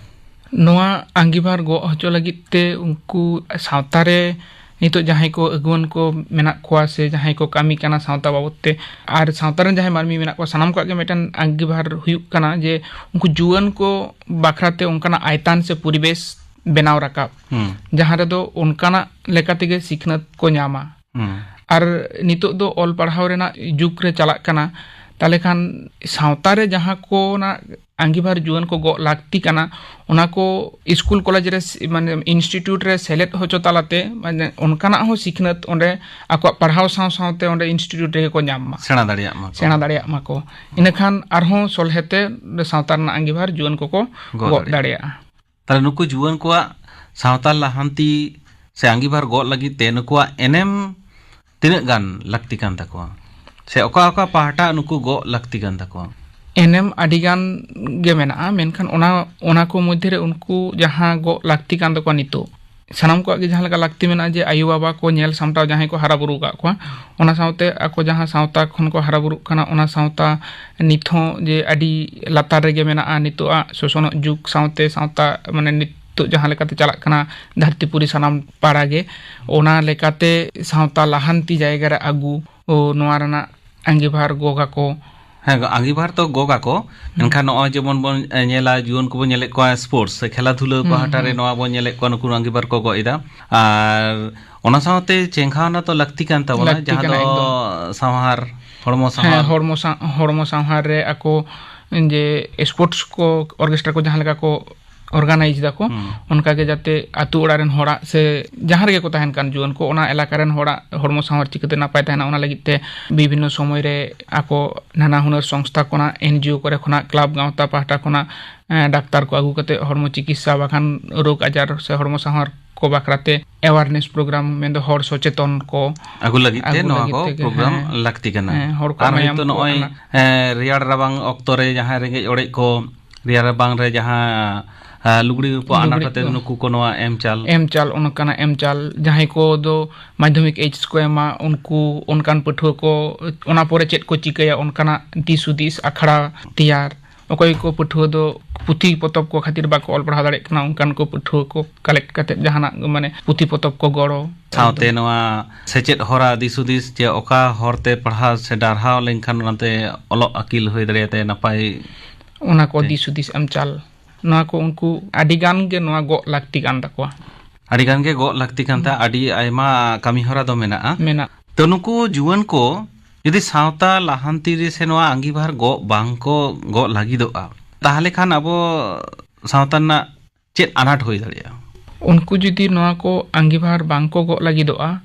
ᱱᱚᱣᱟ ᱟᱸᱜᱤᱵᱷᱟᱨ ᱜᱚᱜ ᱦᱚᱪᱚ ᱞᱟᱹᱜᱤᱫ ᱛᱮ ᱩᱱᱠᱩ ᱥᱟᱶᱛᱟ ᱨᱮ ᱱᱤᱛᱚᱜ ᱡᱟᱦᱟᱸᱭ ᱠᱚ ᱟᱹᱜᱩᱣᱟᱹᱱ ᱠᱚ ᱢᱮᱱᱟᱜ ᱠᱚᱣᱟ ᱥᱮ ᱡᱟᱦᱟᱸᱭ ᱠᱚ ᱠᱟᱹᱢᱤ ᱠᱟᱱᱟ ᱥᱟᱶᱛᱟ ᱵᱟᱵᱚᱫ ᱛᱮ, ᱟᱨ ᱥᱟᱶᱛᱟ ᱨᱮᱱ ᱡᱟᱦᱟᱸᱭ ᱢᱟᱹᱱᱢᱤ ᱢᱮᱱᱟᱜ ᱠᱚᱣᱟ, ᱥᱟᱱᱟᱢ ᱠᱚᱣᱟᱜ ᱜᱮ ᱢᱤᱫᱴᱮᱱ ᱟᱸᱜᱤᱵᱷᱟᱨ ᱦᱩᱭᱩᱜ ᱠᱟᱱᱟ ᱡᱮ ᱩᱱᱠᱩ ᱡᱩᱣᱟᱹᱱ ᱠᱚ ᱵᱟᱠᱷᱨᱟ ᱛᱮ ᱚᱱᱠᱟᱱᱟᱜ ᱟᱭᱛᱟᱱ ᱥᱮ ᱯᱚᱨᱤᱵᱮᱥ ᱵᱮᱱᱟᱣ ᱨᱟᱠᱟᱵ, ᱦᱩᱸ᱾ ᱡᱟᱦᱟᱸ ᱨᱮᱫᱚ ᱚᱱᱠᱟᱱᱟᱜ ᱞᱮᱠᱟ ᱛᱮᱜᱮ ᱥᱤᱠᱷᱱᱟᱹᱛ ᱠᱚ ᱧᱟᱢᱟ᱾ ᱦᱩᱸ᱾ ᱟᱨ ᱱᱤᱛᱚᱜ ᱫᱚ ᱚᱞ ᱯᱟᱲᱦᱟᱣ ᱨᱮᱱᱟᱜ ᱡᱩᱜᱽ ᱨᱮ ᱪᱟᱞᱟᱜ ᱠᱟᱱᱟ, ᱛᱟᱦᱞᱮ ᱠᱷᱟᱱ ᱥᱟᱶᱛᱟ ᱨᱮ ᱡᱟᱦᱟᱸ ᱠᱚ ᱚᱱᱟ ᱟᱸᱜᱤᱵᱷᱟᱨ ᱡᱩᱣᱟᱹᱱ ᱠᱚ ᱜᱚᱜ ᱞᱟᱹᱠᱛᱤ ᱠᱟᱱᱟ, ᱚᱱᱟ ᱠᱚ ᱥᱠᱩᱞ ᱠᱚᱞᱮᱡᱽ ᱨᱮ ᱥ-, ᱢᱟᱱᱮ ᱤᱱᱥᱴᱤᱴᱤᱭᱩᱴ ᱨᱮ ᱥᱮᱞᱮᱫ ᱦᱚᱪᱚ ᱛᱟᱞᱟᱛᱮ, ᱢᱟᱱᱮ ᱚᱱᱠᱟᱱᱟᱜ ᱦᱚᱸ ᱥᱤᱠᱷᱱᱟᱹᱛ ᱚᱸᱰᱮ ᱟᱠᱚᱣᱟᱜ ᱯᱟᱲᱦᱟᱣ ᱥᱟᱶ ᱥᱟᱶᱛᱮ ᱚᱸᱰᱮ ᱤᱱᱥᱴᱤᱴᱤᱭᱩᱴ ᱨᱮᱜᱮ ᱠᱚ ᱧᱟᱢ ᱢᱟ, ᱥᱮᱬᱟ ᱫᱟᱲᱮᱭᱟᱜ ᱢᱟ ᱠᱚ᱾ ᱥᱮᱬᱟ ᱫᱟᱲᱮᱭᱟᱜ ᱢᱟ ᱠᱚ᱾ ᱤᱱᱟᱹᱠᱷᱟᱱ ᱟᱨᱦᱚᱸ ᱥᱚᱞᱦᱮᱛᱮ ᱥᱟᱶᱛᱟ ᱨᱮᱱᱟᱜ ᱟᱸᱜᱤᱵᱷᱟᱨ ᱡᱩᱣᱟᱹᱱ ᱠᱚᱠᱚ ᱜᱚᱜ ᱜᱚᱜ ᱫᱟᱲᱮᱭᱟᱜᱼᱟ᱾ ᱫᱟᱲᱮᱭᱟᱜᱼᱟ᱾ ᱛᱟᱦᱞᱮ ᱱᱩᱠᱩ ᱡᱩᱣᱟᱹᱱ ᱠᱚᱣᱟᱜ ᱥᱟᱶᱛᱟ ᱞᱟᱦᱟᱱᱛᱤ ᱥᱮ ᱟᱸᱜᱤᱵᱷᱟᱨ ᱜᱚᱜ ᱞᱟᱹᱜᱤᱫ ᱛᱮ ᱱᱩᱠᱩᱣᱟᱜ ᱮᱱᱮᱢ ᱛᱤᱱᱟᱹᱜ ᱜᱟᱱ ᱞᱟᱹᱠᱛᱤ ᱠᱟᱱ ᱛᱟᱠᱚᱣᱟ? ᱥᱮ ᱚᱠᱟ ᱚᱠᱟ ᱯᱟᱦᱴᱟ ᱱᱩᱠᱩ ᱜᱚᱜ ᱞᱟᱹᱠᱛᱤ ᱠᱟᱱ ᱛᱟᱠᱚᱣᱟ? ᱮᱱᱮᱢ ᱟᱹᱰᱤ ᱜᱟᱱ ᱜᱮ ᱢᱮᱱᱟᱜᱼᱟ, ᱢᱮᱱᱠᱷᱟᱱ ᱚᱱᱟ, ᱚᱱᱟ ᱠᱚ ᱢᱚᱫᱽᱫᱷᱮ ᱨᱮ ᱩᱱᱠᱩ ᱡᱟᱦᱟᱸ ᱜᱚᱜ ᱞᱟᱹᱠᱛᱤ ᱠᱟᱱ ᱛᱟᱠᱚᱣᱟ ᱱᱤᱛᱚᱜ, ᱥᱟᱱᱟᱢ ᱠᱚᱣᱟᱜ ᱜᱮ ᱡᱟᱦᱟᱸ ᱞᱮᱠᱟ ᱞᱟᱹᱠᱛᱤ ᱢᱮᱱᱟᱜᱼᱟ ᱡᱮ ᱟᱭᱳ ᱵᱟᱵᱟ ᱠᱚ ᱧᱮᱞ ᱥᱟᱢᱴᱟᱣ ᱡᱟᱦᱟᱸᱭ ᱠᱚ ᱦᱟᱨᱟ ᱵᱩᱨᱩ ᱟᱠᱟᱫ ᱠᱚᱣᱟ, ᱚᱱᱟ ᱥᱟᱶᱛᱮ ᱟᱠᱚ ᱡᱟᱦᱟᱸ ᱥᱟᱶᱛᱟ ᱠᱷᱚᱱ ᱠᱚ ᱦᱟᱨᱟ ᱵᱩᱨᱩᱜ ᱠᱟᱱᱟ, ᱚᱱᱟ ᱥᱟᱶᱛᱟ ᱱᱤᱛ ᱦᱚᱸ ᱡᱮ ᱟᱹᱰᱤ ᱞᱟᱛᱟᱨ ᱨᱮᱜᱮ ᱢᱮᱱᱟᱜᱼᱟ ᱱᱤᱛᱚᱜᱟᱜ ᱥᱚᱥᱚᱱᱚᱜ ᱡᱩᱜᱽ ᱥᱟᱶᱛᱮ, ᱥᱟᱶᱛᱟ ᱢᱟᱱᱮ ᱱᱤᱛᱚᱜ ᱡᱟᱦᱟᱸ ᱞᱮᱠᱟᱛᱮ ᱪᱟᱞᱟᱜ ᱠᱟᱱᱟ ᱫᱷᱟᱹᱨᱛᱤ ᱯᱩᱨᱤ ᱥᱟᱱᱟᱢ ᱯᱟᱲᱟ ᱜᱮ, ᱚᱱᱟ ᱞᱮᱠᱟᱛᱮ ᱥᱟᱶᱛᱟ ᱞᱟᱦᱟᱱᱛᱤ ᱡᱟᱭᱜᱟ ᱨᱮ ᱟᱹᱜᱩ, ᱚ, ᱱᱚᱣᱟ ᱨᱮᱱᱟᱜ ᱟᱸᱜᱤᱵᱷᱟᱨ ᱜᱚᱜᱟ ᱠᱚ᱾ ᱦᱮᱸ, ᱟᱸᱜᱤᱵᱷᱟᱨ ᱛᱚ ᱜᱚᱜᱟ ᱠᱚ, ᱦᱩᱸ᱾ ᱮᱱᱠᱷᱟᱱ ᱱᱚᱜᱼᱚᱭ ᱡᱮᱢᱚᱱ ᱵᱚᱱ, ᱮ, ᱧᱮᱞᱟ, ᱡᱩᱣᱟᱹᱱ ᱠᱚᱵᱚᱱ ᱧᱮᱞᱮᱫ ᱠᱚᱣᱟ ᱥᱯᱳᱨᱴᱥ ᱥᱮ ᱠᱷᱮᱞᱟ ᱫᱷᱩᱞᱟᱹ ᱦᱩᱸ, ᱯᱟᱦᱴᱟ ᱨᱮ, ᱦᱩᱸ᱾ ᱱᱚᱣᱟ ᱵᱚᱱ ᱧᱮᱞᱮᱫ ᱠᱚᱣᱟ, ᱱᱩᱠᱩ ᱟᱸᱜᱤᱵᱷᱟᱨ ᱠᱚ ᱜᱚᱜ ᱮᱫᱟ᱾ ᱟᱨ ᱚᱱᱟ ᱥᱟᱶᱛᱮ ᱪᱮᱸᱜᱷᱟᱣᱱᱟ ᱛᱚ ᱞᱟᱹᱠᱛᱤ ᱠᱟᱱ ᱛᱟᱵᱚᱱᱟ, ᱞᱟᱹᱠᱛᱤ ᱡᱟᱦᱟᱸ ᱠᱟᱱᱟ, ᱫᱚ ᱮᱠᱫᱚᱢ᱾ ᱥᱟᱶᱦᱟᱨ, ᱦᱚᱲᱢᱚ ᱥᱟᱶᱦᱟᱨ᱾ ᱦᱮᱸ, ᱦᱚᱲᱢᱚ ᱥᱟᱶ-, ᱦᱚᱲᱢᱚ ᱥᱟᱶᱦᱟᱨ ᱨᱮ ᱟᱠᱚ ᱡᱮ sports ᱠᱚ, orchestra ᱠᱚ ᱡᱟᱦᱟᱸ ᱞᱮᱠᱟ ᱠᱚ organize ᱫᱟᱠᱚ, ᱦᱩᱸ᱾ ᱚᱱᱠᱟ ᱜᱮ ᱡᱟᱛᱮ ᱟᱹᱛᱩ ᱚᱲᱟᱜ ᱨᱮᱱ ᱦᱚᱲᱟᱜ ᱥᱮ ᱡᱟᱦᱟᱸ ᱨᱮᱜᱮ ᱠᱚ ᱛᱟᱦᱮᱱ ᱠᱟᱱ ᱡᱩᱣᱟᱹᱱ ᱠᱚ, ᱚᱱᱟ ᱮᱞᱟᱠᱟ ᱨᱮᱱ ᱦᱚᱲᱟᱜ ᱦᱚᱲᱢᱚ ᱥᱟᱶᱦᱟᱨ ᱪᱤᱠᱟᱹᱛᱮ ᱱᱟᱯᱟᱭ ᱛᱟᱦᱮᱱᱟ, ᱚᱱᱟ ᱞᱟᱹᱜᱤᱫ ᱛᱮ ᱵᱤᱵᱷᱤᱱᱱᱚ ᱥᱚᱢᱚᱭ ᱨᱮ ᱟᱠᱚ ᱱᱟᱱᱟ ᱦᱩᱱᱟᱹᱨ ᱥᱚᱝᱥᱛᱷᱟ ᱠᱷᱚᱱᱟᱜ, NGO ᱠᱚᱨᱮ ᱠᱷᱚᱱᱟᱜ, club ᱜᱟᱶᱛᱟ ᱯᱟᱦᱴᱟ ᱠᱷᱚᱱᱟᱜ, ᱮᱸ, ᱰᱟᱠᱛᱟᱨ ᱠᱚ ᱟᱹᱜᱩ ᱠᱟᱛᱮ ᱦᱚᱲᱢᱚ ᱪᱤᱠᱤᱛᱥᱟ ᱵᱟᱠᱷᱟᱱ ᱨᱳᱜᱽ ᱟᱡᱟᱨ ᱥᱮ ᱦᱚᱲᱢᱚ ᱥᱟᱶᱦᱟᱨ ᱠᱚ ᱵᱟᱠᱷᱨᱟ ᱛᱮ awareness program, ᱢᱮᱱᱫᱚ ᱦᱚᱲ ᱥᱚᱪᱮᱛᱚᱱ ᱠᱚ ᱟᱹᱜᱩ ᱞᱟᱹᱜᱤᱫ ᱛᱮ ᱟᱹᱜᱩ ᱱᱚᱣᱟ ᱞᱟᱹᱜᱤᱫ ᱠᱚ ᱛᱮᱜᱮ, program ᱦᱮᱸ, ᱞᱟᱹᱠᱛᱤ ᱠᱟᱱᱟ᱾ ᱦᱮᱸ, ᱦᱚᱲ ᱠᱚ ᱟᱨ ᱢᱟᱭᱟᱢ ᱱᱤᱛᱚᱜ ᱠᱚ ᱱᱚᱜᱼᱚᱭ, ᱮᱢᱟ᱾ ᱮᱸ, ᱨᱮᱭᱟᱲ ᱨᱟᱵᱟᱝ ᱚᱠᱛᱚ ᱨᱮ ᱡᱟᱦᱟᱸ ᱨᱮᱸᱜᱮᱡ ᱚᱲᱮᱡ ᱠᱚ, ᱨᱮᱭᱟᱲ ᱨᱟᱵᱟᱝ ᱨᱮ ᱡᱟᱦᱟᱸ, ᱮᱸ, ᱞᱩᱜᱽᱲᱤ ᱨᱟᱯᱚ ᱟᱱᱟᱴ ᱞᱩᱜᱽᱲᱤ ᱦᱚᱛᱮ ᱠᱚ᱾ ᱱᱩᱠᱩ ᱠᱚ ᱱᱚᱣᱟ ᱮᱢ ᱪᱟᱞ᱾ ᱮᱢ ᱪᱟᱞ, ᱚᱱᱠᱟᱱᱟᱜ ᱮᱢ ᱪᱟᱞ, ᱡᱟᱦᱟᱸᱭ ᱠᱚ ᱫᱚ ᱢᱟᱫᱽᱫᱷᱚᱢᱤᱠ HS ᱠᱚ ᱮᱢᱟ, ᱩᱱᱠᱩ ᱚᱱᱠᱟᱱ ᱯᱟᱹᱴᱷᱩᱣᱟᱹ ᱠᱚ ᱚᱱᱟ ᱯᱚᱨᱮ ᱪᱮᱫ ᱠᱚ ᱪᱤᱠᱟᱹᱭᱟ, ᱚᱱᱠᱟᱱᱟᱜ ᱫᱤᱥ ᱦᱩᱫᱤᱥ ᱟᱠᱷᱲᱟ ᱛᱮᱭᱟᱨ᱾ ᱚᱠᱚᱭ ᱠᱚ ᱯᱟᱹᱴᱷᱩᱣᱟᱹ ᱫᱚ ᱯᱩᱛᱷᱤ ᱯᱚᱛᱚᱵ ᱠᱚ ᱠᱷᱟᱹᱛᱤᱨ ᱵᱟᱠᱚ ᱚᱞ ᱯᱟᱲᱦᱟᱣ ᱫᱟᱲᱮᱭᱟᱜ ᱠᱟᱱᱟ, ᱚᱱᱠᱟᱱ ᱠᱚ ᱯᱟᱹᱴᱷᱩᱣᱟᱹ ᱠᱚ collect ᱠᱟᱛᱮ ᱡᱟᱦᱟᱱᱟᱜ, ᱢᱟᱱᱮ, ᱯᱩᱛᱷᱤ ᱯᱚᱛᱚᱵ ᱠᱚ ᱜᱚᱲᱚ᱾ ᱥᱟᱶᱛᱮ ᱮᱠᱫᱚᱢ᱾ ᱱᱚᱣᱟ ᱥᱮᱪᱮᱫ ᱦᱚᱨᱟ ᱫᱤᱥ ᱦᱩᱫᱤᱥ ᱡᱮ ᱚᱠᱟ ᱦᱚᱨᱛᱮ ᱯᱟᱲᱦᱟᱣ ᱥᱮ ᱰᱟᱨᱦᱟᱣ ᱞᱮᱱᱠᱷᱟᱱ ᱚᱱᱟᱛᱮ ᱚᱞᱚᱜ ᱟᱹᱠᱤᱞ ᱦᱩᱭ ᱫᱟᱲᱮᱭᱟᱛᱮ ᱱᱟᱯᱟᱭ᱾ ᱚᱱᱟ ᱠᱚ ᱴᱷᱤᱠ᱾ ᱫᱤᱥ ᱦᱩᱫᱤᱥ ᱮᱢ ᱪᱟᱞ᱾ ᱱᱚᱣᱟ ᱠᱚ ᱩᱱᱠᱩ ᱟᱹᱰᱤ ᱜᱟᱱ ᱜᱮ ᱱᱚᱣᱟ ᱜᱚᱜ ᱞᱟᱹᱠᱛᱤ ᱠᱟᱱ ᱛᱟᱠᱚᱣᱟ᱾ ᱟᱹᱰᱤ ᱜᱟᱱ ᱜᱮ ᱜᱚᱜ ᱞᱟᱹᱠᱛᱤ ᱠᱟᱱ ᱛᱟᱦᱮᱸᱫ, ᱟᱹᱰᱤ ᱟᱭᱢᱟ ᱠᱟᱹᱢᱤ ᱦᱚᱨᱟ ᱫᱚ ᱢᱮᱱᱟᱜᱼᱟ᱾ ᱢᱮᱱᱟᱜ᱾ ᱛᱚ, ᱱᱩᱠᱩ ᱡᱩᱣᱟᱹᱱ ᱠᱚ ᱡᱩᱫᱤ ᱥᱟᱶᱛᱟ ᱞᱟᱦᱟᱱᱛᱤ ᱨᱮ ᱥᱮ ᱱᱚᱣᱟ ᱟᱸᱜᱤᱵᱷᱟᱨ ᱜᱚᱜ ᱵᱟᱝ ᱠᱚ ᱜᱚᱜ ᱞᱟᱹᱜᱤᱫᱚᱜᱼᱟ, ᱛᱟᱦᱚᱞᱮ ᱠᱷᱟᱱ ᱟᱵᱚ ᱥᱟᱶᱛᱟ ᱨᱮᱱᱟᱜ ᱪᱮᱫ ᱟᱱᱟᱴ ᱦᱩᱭ ᱫᱟᱲᱮᱭᱟᱜᱼᱟ? ᱩᱱᱠᱩ ᱡᱩᱫᱤ ᱱᱚᱣᱟ ᱠᱚ ᱟᱸᱜᱤᱵᱷᱟᱨ ᱵᱟᱝ ᱠᱚ ᱜᱚᱜ ᱞᱟᱹᱜᱤᱫᱚᱜᱼᱟ,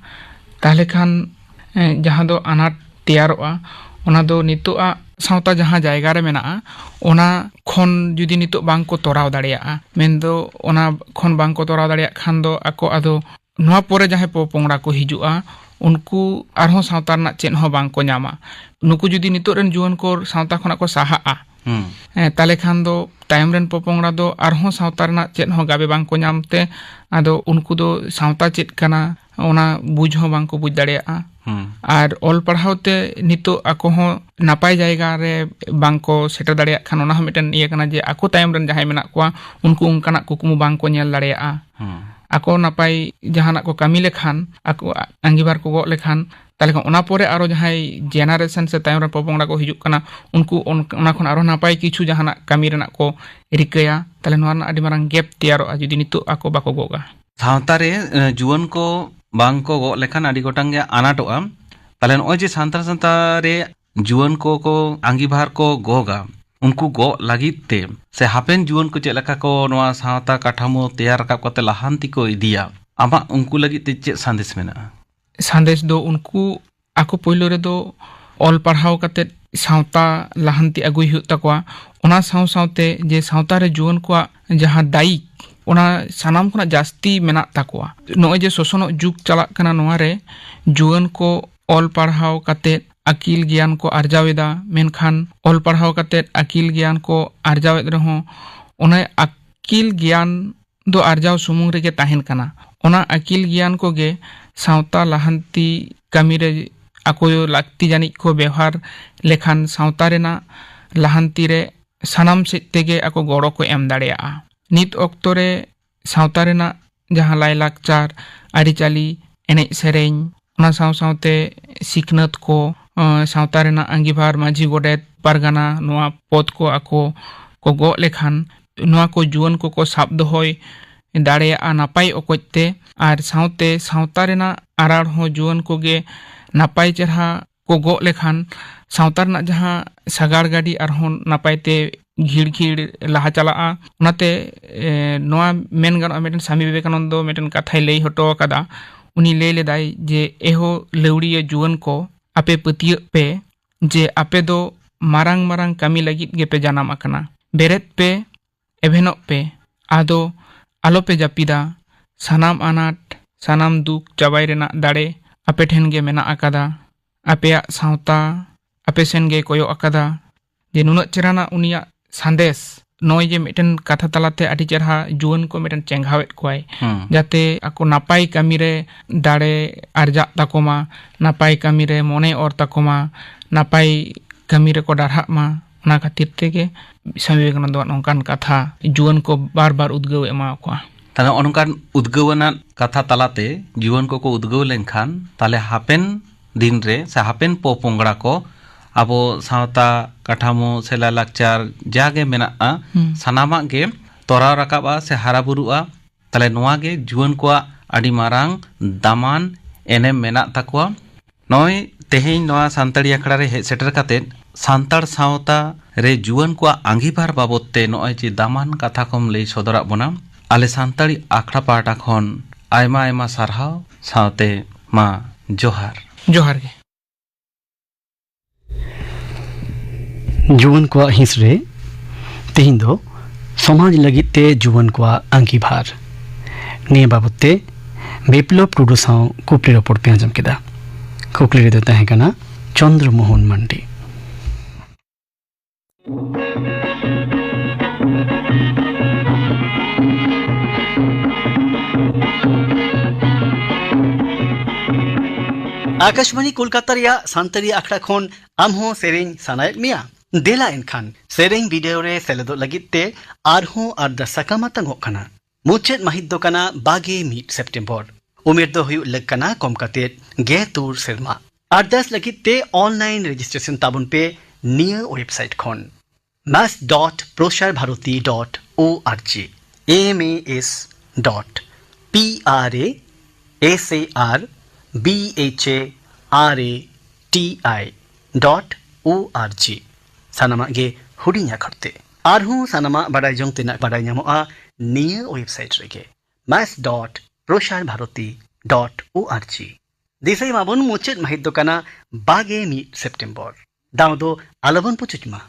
ᱛᱟᱦᱚᱞᱮ ᱠᱷᱟᱱ, ᱮᱸ, ᱡᱟᱦᱟᱸ ᱫᱚ ᱟᱱᱟᱴ ᱛᱮᱭᱟᱨᱚᱜᱼᱟ, ᱚᱱᱟ ᱫᱚ ᱱᱤᱛᱚᱜᱟᱜ ᱥᱟᱶᱛᱟ ᱡᱟᱦᱟᱸ ᱡᱟᱭᱜᱟ ᱨᱮ ᱢᱮᱱᱟᱜᱼᱟ, ᱚᱱᱟ ᱠᱷᱚᱱ ᱡᱩᱫᱤ ᱱᱤᱛᱚᱜ ᱵᱟᱝ ᱠᱚ ᱛᱚᱨᱟᱣ ᱫᱟᱲᱮᱭᱟᱜᱼᱟ, ᱢᱮᱱᱫᱚ ᱚᱱᱟ ᱠᱷᱚᱱ ᱵᱟᱝ ᱠᱚ ᱛᱚᱨᱟᱣ ᱫᱟᱲᱮᱭᱟᱜ ᱠᱷᱟᱱ ᱫᱚ ᱟᱠᱚ ᱟᱫᱚ ᱱᱚᱣᱟ ᱯᱚᱨᱮ ᱡᱟᱦᱟᱸᱭ ᱯᱚᱯᱚᱝᱲᱟ ᱠᱚ ᱦᱤᱡᱩᱜᱼᱟ, ᱩᱱᱠᱩ ᱟᱨᱦᱚᱸ ᱥᱟᱶᱛᱟ ᱨᱮᱱᱟᱜ ᱪᱮᱫ ᱦᱚᱸ ᱵᱟᱝ ᱠᱚ ᱧᱟᱢᱟ᱾ ᱱᱩᱠᱩ ᱡᱩᱫᱤ ᱱᱤᱛᱚᱜ ᱨᱮᱱ ᱡᱩᱣᱟᱹᱱ ᱠᱚ ᱥᱟᱶᱛᱟ ᱠᱷᱚᱱᱟᱜ ᱠᱚ ᱥᱟᱦᱟᱜᱼᱟ, ᱦᱩᱸ᱾ ᱦᱮᱸ, ᱛᱟᱦᱞᱮ ᱠᱷᱟᱱ ᱫᱚ ᱛᱟᱭᱚᱢ ᱨᱮᱱ ᱯᱚᱯᱚᱝᱲᱟ ᱫᱚ ᱟᱨᱦᱚᱸ ᱥᱟᱶᱛᱟ ᱨᱮᱱᱟᱜ ᱪᱮᱫ ᱦᱚᱸ ᱜᱟᱵᱮ ᱵᱟᱝ ᱠᱚ ᱧᱟᱢ ᱛᱮ, ᱟᱫᱚ ᱩᱱᱠᱩ ᱫᱚ ᱥᱟᱶᱛᱟ ᱪᱮᱫ ᱠᱟᱱᱟ, ᱚᱱᱟ ᱵᱩᱡᱽ ᱦᱚᱸ ᱵᱟᱝ ᱠᱚ ᱵᱩᱡᱽ ᱫᱟᱲᱮᱭᱟᱜᱼᱟ᱾ ᱦᱩᱸ᱾ ᱟᱨ ᱚᱞ ᱯᱟᱲᱦᱟᱣ ᱛᱮ ᱱᱤᱛᱚᱜ ᱟᱠᱚ ᱦᱚᱸ ᱱᱟᱯᱟᱭ ᱡᱟᱭᱜᱟ ᱨᱮ ᱵᱟᱝ ᱠᱚ ᱥᱮᱴᱮᱨ ᱫᱟᱲᱮᱭᱟᱜ ᱠᱷᱟᱱ, ᱚᱱᱟ ᱦᱚᱸ ᱢᱤᱫᱴᱮᱱ ᱤᱭᱟᱹ ᱠᱟᱱᱟ ᱡᱮ ᱟᱠᱚ ᱛᱟᱭᱚᱢ ᱨᱮᱱ ᱡᱟᱦᱟᱸᱭ ᱢᱮᱱᱟᱜ ᱠᱚᱣᱟ, ᱩᱱᱠᱩ ᱚᱱᱠᱟᱱᱟᱜ ᱠᱩᱠᱢᱩ ᱵᱟᱝ ᱠᱚ ᱧᱮᱞ ᱫᱟᱲᱮᱭᱟᱜᱼᱟ᱾ ᱦᱩᱸ᱾ ᱟᱠᱚ ᱱᱟᱯᱟᱭ ᱡᱟᱦᱟᱱᱟᱜ ᱠᱚ ᱠᱟᱹᱢᱤ ᱞᱮᱠᱷᱟᱱ, ᱟᱠᱚ ᱟᱸᱜᱤᱵᱷᱟᱨ ᱠᱚ ᱜᱚᱜ ᱞᱮᱠᱷᱟᱱ, ᱛᱟᱦᱞᱮ ᱠᱷᱟᱱ ᱚᱱᱟ ᱯᱚᱨᱮ ᱟᱨᱚ ᱡᱟᱦᱟᱸᱭ generation ᱥᱮ ᱛᱟᱭᱚᱢ ᱨᱮ ᱯᱚᱯᱚᱝᱲᱟ ᱠᱚ ᱦᱤᱡᱩᱜ ᱠᱟᱱᱟ, ᱩᱱᱠᱩ ᱚᱱ-, ᱚᱱᱟ ᱠᱷᱚᱱ ᱟᱨᱚ ᱱᱟᱯᱟᱭ ᱠᱤᱪᱷᱩ ᱡᱟᱦᱟᱱᱟᱜ ᱠᱟᱹᱢᱤ ᱨᱮᱱᱟᱜ ᱠᱚ ᱨᱤᱠᱟᱹᱭᱟ᱾ ᱛᱟᱦᱞᱮ ᱱᱚᱣᱟ ᱨᱮᱱᱟᱜ ᱟᱹᱰᱤ ᱢᱟᱨᱟᱝ gap ᱛᱮᱭᱟᱨᱚᱜᱼᱟ ᱡᱩᱫᱤ ᱱᱤᱛᱚᱜ ᱟᱠᱚ ᱵᱟᱠᱚ ᱜᱚᱜᱟ᱾ ᱥᱟᱶᱛᱟ ᱨᱮ, ᱮ, ᱡᱩᱣᱟᱹᱱ ᱠᱚ ᱵᱟᱝ ᱠᱚ ᱜᱚᱜ ᱞᱮᱠᱷᱟᱱ ᱟᱹᱰᱤ ᱜᱚᱴᱟᱝ ᱜᱮ ᱟᱱᱟᱴᱚᱜᱼᱟ᱾ ᱛᱟᱦᱞᱮ ᱱᱚᱜᱼᱚᱭ ᱡᱮ ᱥᱟᱱᱛᱟᱲ ᱥᱟᱶᱛᱟ ᱨᱮ ᱡᱩᱣᱟᱹᱱ ᱠᱚ ᱠᱚ ᱟᱸᱜᱤᱵᱷᱟᱨ ᱠᱚ ᱜᱚᱜᱟ, ᱩᱱᱠᱩ ᱜᱚᱜ ᱞᱟᱹᱜᱤᱫ ᱛᱮ ᱥᱮ ᱦᱟᱯᱮᱱ ᱡᱩᱣᱟᱹᱱ ᱠᱚ ᱪᱮᱫ ᱞᱮᱠᱟ ᱠᱚ ᱱᱚᱣᱟ ᱥᱟᱶᱛᱟ ᱠᱟᱴᱷᱟᱢᱳ ᱛᱮᱭᱟᱨ ᱨᱟᱠᱟᱵ ᱠᱟᱛᱮ ᱞᱟᱦᱟᱱᱛᱤ ᱠᱚ ᱤᱫᱤᱭᱟ, ᱟᱢᱟᱜ ᱩᱱᱠᱩ ᱞᱟᱹᱜᱤᱫ ᱛᱮ ᱪᱮᱫ ᱥᱟᱸᱫᱮᱥ ᱢᱮᱱᱟᱜᱼᱟ? ᱥᱟᱸᱫᱮᱥ ᱫᱚ ᱩᱱᱠᱩ ᱟᱠᱚ ᱯᱳᱭᱞᱳ ᱨᱮᱫᱚ ᱚᱞ ᱯᱟᱲᱦᱟᱣ ᱠᱟᱛᱮ ᱥᱟᱶᱛᱟ ᱞᱟᱦᱟᱱᱛᱤ ᱟᱹᱜᱩᱭ ᱦᱩᱭᱩᱜ ᱛᱟᱠᱚᱣᱟ᱾ ᱚᱱᱟ ᱥᱟᱶ ᱥᱟᱶᱛᱮ ᱡᱮ ᱥᱟᱶᱛᱟ ᱨᱮ ᱡᱩᱣᱟᱹᱱ ᱠᱚᱣᱟᱜ ᱡᱟᱦᱟᱸ ᱫᱟᱭᱤᱠ, ᱚᱱᱟ ᱥᱟᱱᱟᱢ ᱠᱷᱚᱱᱟᱜ ᱡᱟᱹᱥᱛᱤ ᱢᱮᱱᱟᱜ ᱛᱟᱠᱚᱣᱟ᱾ ᱱᱚᱜᱼᱚᱭ ᱡᱮ ᱥᱚᱥᱚᱱᱚᱜ ᱡᱩᱜᱽ ᱪᱟᱞᱟᱜ ᱠᱟᱱᱟ, ᱱᱚᱣᱟ ᱨᱮ ᱡᱩᱣᱟᱹᱱ ᱠᱚ ᱚᱞ ᱯᱟᱲᱦᱟᱣ ᱠᱟᱛᱮ ᱟᱹᱠᱤᱞ ᱜᱮᱭᱟᱱ ᱠᱚ ᱟᱨᱡᱟᱣ ᱮᱫᱟ, ᱢᱮᱱᱠᱷᱟᱱ ᱚᱞ ᱯᱟᱲᱦᱟᱣ ᱠᱟᱛᱮ ᱟᱹᱠᱤᱞ ᱜᱮᱭᱟᱱ ᱠᱚ ᱟᱨᱡᱟᱣᱮᱫ ᱨᱮᱦᱚᱸ ᱚᱱᱟ ᱟᱹᱠᱤᱞ ᱜᱮᱭᱟᱱ ᱫᱚ ᱟᱨᱡᱟᱣ ᱥᱩᱢᱩᱝ ᱨᱮᱜᱮ ᱛᱟᱦᱮᱱ ᱠᱟᱱᱟ᱾ ᱚᱱᱟ ᱟᱹᱠᱤᱞ ᱜᱮᱭᱟᱱ ᱠᱚᱜᱮ ᱥᱟᱶᱛᱟ ᱞᱟᱦᱟᱱᱛᱤ ᱠᱟᱹᱢᱤ ᱨᱮ ᱟᱠᱚ ᱞᱟᱹᱠᱛᱤ ᱡᱟᱹᱱᱤᱡ ᱠᱚ ᱵᱮᱣᱦᱟᱨ ᱞᱮᱠᱷᱟᱱ ᱥᱟᱶᱛᱟ ᱨᱮᱱᱟᱜ ᱞᱟᱦᱟᱱᱛᱤ ᱨᱮ ᱥᱟᱱᱟᱢ ᱥᱮᱫ ᱛᱮᱜᱮ ᱟᱠᱚ ᱜᱚᱲᱚ ᱠᱚ ᱮᱢ ᱫᱟᱲᱮᱭᱟᱜᱼᱟ᱾ ᱱᱤᱛ ᱚᱠᱛᱚ ᱨᱮ ᱥᱟᱶᱛᱟ ᱨᱮᱱᱟᱜ ᱡᱟᱦᱟᱸ ᱞᱟᱭᱼᱞᱟᱠᱪᱟᱨ, ᱟᱹᱨᱤᱪᱟᱹᱞᱤ, ᱮᱱᱮᱡ ᱥᱮᱨᱮᱧ, ᱚᱱᱟ ᱥᱟᱶ ᱥᱟᱶᱛᱮ ᱥᱤᱠᱷᱱᱟᱹᱛ ᱠᱚ, ᱟᱸ, ᱥᱟᱶᱛᱟ ᱨᱮᱱᱟᱜ ᱟᱸᱜᱤᱵᱷᱟᱨ ᱢᱟᱹᱡᱷᱤ, ᱜᱚᱰᱮᱛ, ᱯᱟᱨᱜᱟᱱᱟ ᱱᱚᱣᱟ ᱯᱚᱫᱽ ᱠᱚ ᱟᱠᱚ ᱠᱚ ᱜᱚᱜ ᱞᱮᱠᱷᱟᱱ ᱱᱚᱣᱟ ᱠᱚ ᱡᱩᱣᱟᱹᱱ ᱠᱚᱠᱚ ᱥᱟᱵ ᱫᱚᱦᱚᱭ ᱫᱟᱲᱮᱭᱟᱜᱼᱟ ᱱᱟᱯᱟᱭ ᱚᱠᱚᱡ ᱛᱮ᱾ ᱟᱨ ᱥᱟᱶᱛᱮ ᱥᱟᱶᱛᱟ ᱨᱮᱱᱟᱜ ᱟᱨᱟᱲ ᱦᱚᱸ ᱡᱩᱣᱟᱹᱱ ᱠᱚᱜᱮ ᱱᱟᱯᱟᱭ ᱪᱮᱨᱦᱟ ᱠᱚ ᱜᱚᱜ ᱞᱮᱠᱷᱟᱱ ᱥᱟᱶᱛᱟ ᱨᱮᱱᱟᱜ ᱡᱟᱦᱟᱸ ᱥᱟᱜᱟᱲ ᱜᱟᱹᱰᱤ ᱟᱨᱦᱚᱸ ᱱᱟᱯᱟᱭ ᱛᱮ ᱜᱷᱤᱲ ᱜᱷᱤᱲ ᱞᱟᱦᱟ ᱪᱟᱞᱟᱜᱼᱟ᱾ ᱚᱱᱟᱛᱮ, ᱮ, ᱱᱚᱣᱟ ᱢᱮᱱ ᱜᱟᱱᱚᱜᱼᱟ, ᱢᱤᱫᱴᱮᱱ ᱥᱟᱢᱤ ᱵᱤᱵᱮᱠᱟᱱᱚᱱᱫᱚ ᱢᱤᱫᱴᱮᱱ ᱠᱟᱛᱷᱟᱭ ᱞᱟᱹᱭ ᱦᱚᱴᱚ ᱟᱠᱟᱫᱟ᱾ ᱩᱱᱤ ᱞᱟᱹᱭ ᱞᱮᱫᱟᱭ ᱡᱮ, "ᱮᱦᱳ ᱞᱟᱹᱣᱲᱤᱭᱟᱹ ᱡᱩᱣᱟᱹᱱ ᱠᱚ, ᱟᱯᱮ ᱯᱟᱹᱛᱭᱟᱹᱜ ᱯᱮ ᱡᱮ ᱟᱯᱮ ᱫᱚ ᱢᱟᱨᱟᱝ ᱢᱟᱨᱟᱝ ᱠᱟᱹᱢᱤ ᱞᱟᱹᱜᱤᱫ ᱜᱮᱯᱮ ᱡᱟᱱᱟᱢ ᱟᱠᱟᱱᱟ᱾ ᱵᱮᱨᱮᱫ ᱯᱮ, ᱮᱵᱷᱮᱱᱚᱜ ᱯᱮ, ᱟᱫᱚ ᱟᱞᱚᱯᱮ ᱡᱟᱹᱯᱤᱫᱟ᱾ ᱥᱟᱱᱟᱢ ᱟᱱᱟᱴ, ᱥᱟᱱᱟᱢ ᱫᱩᱠ ᱪᱟᱵᱟᱭ ᱨᱮᱱᱟᱜ ᱫᱟᱲᱮ ᱟᱯᱮ ᱴᱷᱮᱱ ᱜᱮ ᱢᱮᱱᱟᱜ ᱟᱠᱟᱫᱟ᱾ ᱟᱯᱮᱭᱟᱜ ᱥᱟᱶᱛᱟ ᱟᱯᱮ ᱥᱮᱱ ᱜᱮ ᱠᱚᱭᱚᱜ ᱟᱠᱟᱫᱟ᱾" ᱡᱮ ᱱᱩᱱᱟᱹᱜ ᱪᱮᱦᱨᱟᱱᱟᱜ ᱩᱱᱤᱭᱟᱜ ᱥᱟᱸᱫᱮᱥ, ᱱᱚᱜᱼᱚᱭ ᱡᱮ ᱢᱤᱫᱴᱮᱱ ᱠᱟᱛᱷᱟ ᱛᱟᱞᱟᱛᱮ ᱟᱹᱰᱤ ᱪᱮᱦᱨᱟ ᱡᱩᱣᱟᱹᱱ ᱠᱚ ᱢᱤᱫᱴᱮᱱ ᱪᱮᱸᱜᱷᱟᱣᱮᱫ ᱠᱚᱣᱟᱭ, ᱦᱩᱸ᱾ ᱡᱟᱛᱮ ᱟᱠᱚ ᱱᱟᱯᱟᱭ ᱠᱟᱹᱢᱤᱨᱮ ᱫᱟᱲᱮ ᱟᱨᱡᱟᱜ ᱛᱟᱠᱚ ᱢᱟ, ᱱᱟᱯᱟᱭ ᱠᱟᱹᱢᱤᱨᱮ ᱢᱚᱱᱮ ᱚᱨ ᱛᱟᱠᱚ ᱢᱟ, ᱱᱟᱯᱟᱭ ᱠᱟᱹᱢᱤ ᱨᱮᱠᱚ ᱰᱟᱨᱦᱟᱜ ᱢᱟ᱾ ᱚᱱᱟ ᱠᱷᱟᱹᱛᱤᱨ ᱛᱮᱜᱮ ᱥᱟᱢᱤ ᱵᱤᱵᱮᱠᱟᱱᱚᱱᱫᱚᱣᱟᱜ ᱱᱚᱝᱠᱟᱱ ᱠᱟᱛᱷᱟ ᱡᱩᱣᱟᱹᱱ ᱠᱚ ᱵᱟᱨ ᱵᱟᱨ ᱩᱫᱽᱜᱟᱹᱣ ᱮ ᱮᱢᱟ ᱠᱚᱣᱟ᱾ ᱛᱟᱦᱞᱮ ᱱᱚᱜᱼᱚ ᱱᱚᱝᱠᱟᱱ ᱩᱫᱽᱜᱟᱹᱣ ᱟᱱᱟᱜ ᱠᱟᱛᱷᱟ ᱛᱟᱞᱟᱛᱮ ᱡᱩᱣᱟᱹᱱ ᱠᱚᱠᱚ ᱩᱫᱽᱜᱟᱹᱣ ᱞᱮᱱᱠᱷᱟᱱ, ᱛᱟᱦᱞᱮ ᱦᱟᱯᱮᱱ ᱫᱤᱱ ᱨᱮ ᱥᱮ ᱦᱟᱯᱮᱱ ᱯᱚᱯᱚᱝᱲᱟ ᱠᱚ ᱟᱵᱚ ᱥᱟᱶᱛᱟ ᱠᱟᱴᱷᱟᱢᱳ ᱥᱮ ᱞᱟᱭᱼᱞᱟᱠᱪᱟᱨ ᱡᱟᱜᱮ ᱢᱮᱱᱟᱜᱼᱟ, ᱦᱩᱸ᱾ ᱥᱟᱱᱟᱢᱟᱜ ᱜᱮ ᱛᱚᱨᱟᱣ ᱨᱟᱠᱟᱵᱼᱟ ᱥᱮ ᱦᱟᱨᱟ ᱵᱩᱨᱩᱜᱼᱟ᱾ ᱛᱟᱦᱞᱮ ᱱᱚᱣᱟ ᱜᱮ ᱡᱩᱣᱟᱹᱱ ᱠᱚᱣᱟᱜ ᱟᱹᱰᱤ ᱢᱟᱨᱟᱝ ᱫᱟᱢᱟᱱ ᱮᱱᱮᱢ ᱢᱮᱱᱟᱜ ᱛᱟᱠᱚᱣᱟ᱾ ᱱᱚᱜᱼᱚᱭ ᱛᱮᱦᱮᱧ ᱱᱚᱣᱟ ᱥᱟᱱᱛᱟᱲᱤ ᱟᱠᱷᱲᱟ ᱨᱮ ᱦᱮᱡ ᱥᱮᱴᱮᱨ ᱠᱟᱛᱮᱫ ᱥᱟᱱᱛᱟᱲ ᱥᱟᱶᱛᱟ ᱨᱮ ᱡᱩᱣᱟᱹᱱ ᱠᱚᱣᱟᱜ ᱟᱸᱜᱤᱵᱷᱟᱨ ᱵᱟᱵᱚᱫ ᱛᱮ ᱱᱚᱜᱼᱚᱭ ᱡᱮ ᱫᱟᱢᱟᱱ ᱠᱟᱛᱷᱟ ᱠᱚᱢ ᱞᱟᱹᱭ ᱥᱚᱫᱚᱨᱟᱜ ᱵᱚᱱᱟ, ᱟᱞᱮ ᱥᱟᱱᱛᱟᱲᱤ ᱟᱠᱷᱲᱟ ᱯᱟᱦᱴᱟ ᱠᱷᱚᱱ ᱟᱭᱢᱟ ᱟᱭᱢᱟ ᱥᱟᱨᱦᱟᱣ ᱥᱟᱶᱛᱮ ᱢᱟ ᱡᱚᱦᱟᱨ᱾ ᱡᱚᱦᱟᱨ ᱜᱮ᱾ ᱡᱩᱣᱟᱹᱱ ᱠᱚᱣᱟᱜ ᱦᱤᱸᱥ ᱨᱮ ᱛᱮᱦᱮᱧ ᱫᱚ ᱥᱚᱢᱟᱡᱽ ᱞᱟᱹᱜᱤᱫ ᱛᱮ ᱡᱩᱣᱟᱹᱱ ᱠᱚᱣᱟᱜ ᱟᱸᱜᱤᱵᱷᱟᱨ, ᱱᱤᱭᱟᱹ ᱵᱟᱵᱚᱫ ᱛᱮ ᱵᱤᱯᱞᱚᱵ ᱴᱩᱰᱩ ᱥᱟᱶ ᱠᱩᱠᱞᱤ ᱨᱚᱯᱚᱲ ᱯᱮ ᱟᱸᱡᱚᱢ ᱠᱮᱫᱟ᱾ ᱠᱩᱠᱞᱤ ᱨᱮᱫᱚ ᱛᱟᱦᱮᱸ ᱠᱟᱱᱟ ᱪᱚᱱᱫᱨᱚ ᱢᱳᱦᱚᱱ ᱢᱟᱱᱰᱤ᱾ ᱟᱠᱟᱥᱵᱟᱬᱤ ᱠᱳᱞᱠᱟᱛᱟ ᱨᱮᱭᱟᱜ ᱥᱟᱱᱛᱟᱲᱤ ᱟᱠᱷᱲᱟ ᱠᱷᱚᱱ ᱟᱢ ᱦᱚᱸ ᱥᱮᱨᱮᱧ ᱥᱟᱱᱟᱭᱮᱫ ᱢᱮᱭᱟ? ᱫᱮᱞᱟ ᱮᱱᱠᱷᱟᱱ ᱥᱮᱨᱮᱧ ᱵᱤᱰᱟᱹᱣ ᱨᱮ ᱥᱮᱞᱮᱫᱚᱜ ᱞᱟᱹᱜᱤᱫ ᱛᱮ ᱟᱨᱦᱚᱸ ᱟᱨᱫᱟᱥ ᱥᱟᱠᱟᱢ ᱟᱛᱟᱝᱚᱜ ᱠᱟᱱᱟ᱾ ᱢᱩᱪᱟᱹᱫ ᱢᱟᱹᱦᱤᱛ ᱫᱚ ᱠᱟᱱᱟ ᱵᱟᱜᱮ ᱢᱤᱫ ᱥᱮᱯᱴᱮᱢᱵᱚᱨ᱾ ᱩᱢᱮᱨ ᱫᱚ ᱦᱩᱭᱩᱜ ᱞᱟᱹᱠ ᱠᱟᱱᱟ ᱠᱚᱢ ᱠᱟᱛᱮ ᱜᱮ ᱛᱩᱨ ᱥᱮᱨᱢᱟ᱾ ᱟᱨᱫᱟᱥ ᱞᱟᱹᱜᱤᱫ ᱛᱮ online registration ᱛᱟᱵᱚᱱ ᱯᱮ ᱱᱤᱭᱟᱹ website ᱠᱷᱚᱱ, mass dot prosar bharati dot org, M A S dot P R A S A R B H A R A T I dot O R G᱾ ᱥᱟᱱᱟᱢᱟᱜ ᱜᱮ ᱦᱩᱰᱤᱧ ᱟᱠᱷᱚᱨ ᱛᱮ᱾ ᱟᱨᱦᱚᱸ ᱥᱟᱱᱟᱢᱟᱜ ᱵᱟᱰᱟᱭ ᱡᱚᱝ ᱛᱮᱱᱟᱜ ᱵᱟᱰᱟᱭ ᱧᱟᱢᱚᱜᱼᱟ ᱱᱤᱭᱟᱹ website ᱨᱮᱜᱮ, mass dot prosar bharati dot org᱾ ᱫᱤᱥᱟᱹᱭ ᱢᱟᱵᱚᱱ, ᱢᱩᱪᱟᱹᱫ ᱢᱟᱹᱦᱤᱛ ᱫᱚ ᱠᱟᱱᱟ ᱵᱟᱜᱮ ᱢᱤᱫ ᱥᱮᱯᱴᱮᱢᱵᱚᱨ᱾ ᱫᱟᱣ ᱫᱚ ᱟᱞᱚᱵᱚᱱ ᱯᱩᱪᱩᱡ ᱢᱟ᱾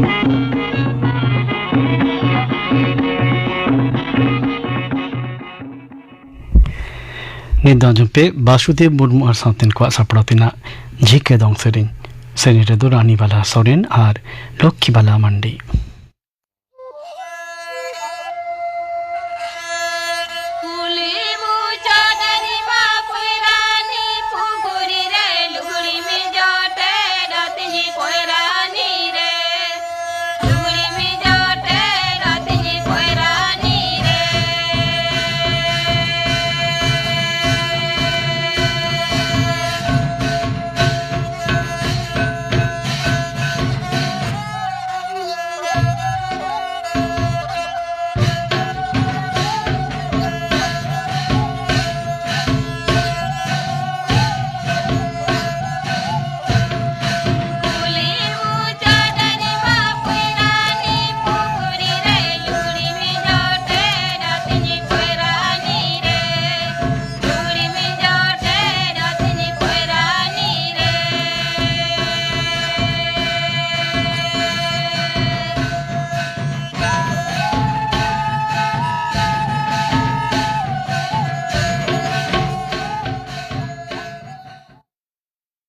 ᱱᱤᱛ ᱫᱚ ᱟᱸᱡᱚᱢ ᱯᱮ ᱵᱟᱥᱩᱫᱮᱵ ᱢᱩᱨᱢᱩ ᱟᱨ ᱥᱟᱶᱛᱮᱱ ᱠᱚᱣᱟᱜ ᱥᱟᱯᱲᱟᱣ ᱛᱮᱱᱟᱜ ᱡᱷᱤᱠᱟᱹ ᱫᱚᱝ ᱥᱮᱨᱮᱧ᱾ ᱥᱮᱨᱮᱧ ᱨᱮᱫᱚ ᱨᱟᱱᱤ ᱵᱟᱞᱟ ᱥᱚᱨᱮᱱ ᱟᱨ ᱞᱚᱠᱠᱷᱤ ᱵᱟᱞᱟ ᱢᱟᱱᱰᱤ᱾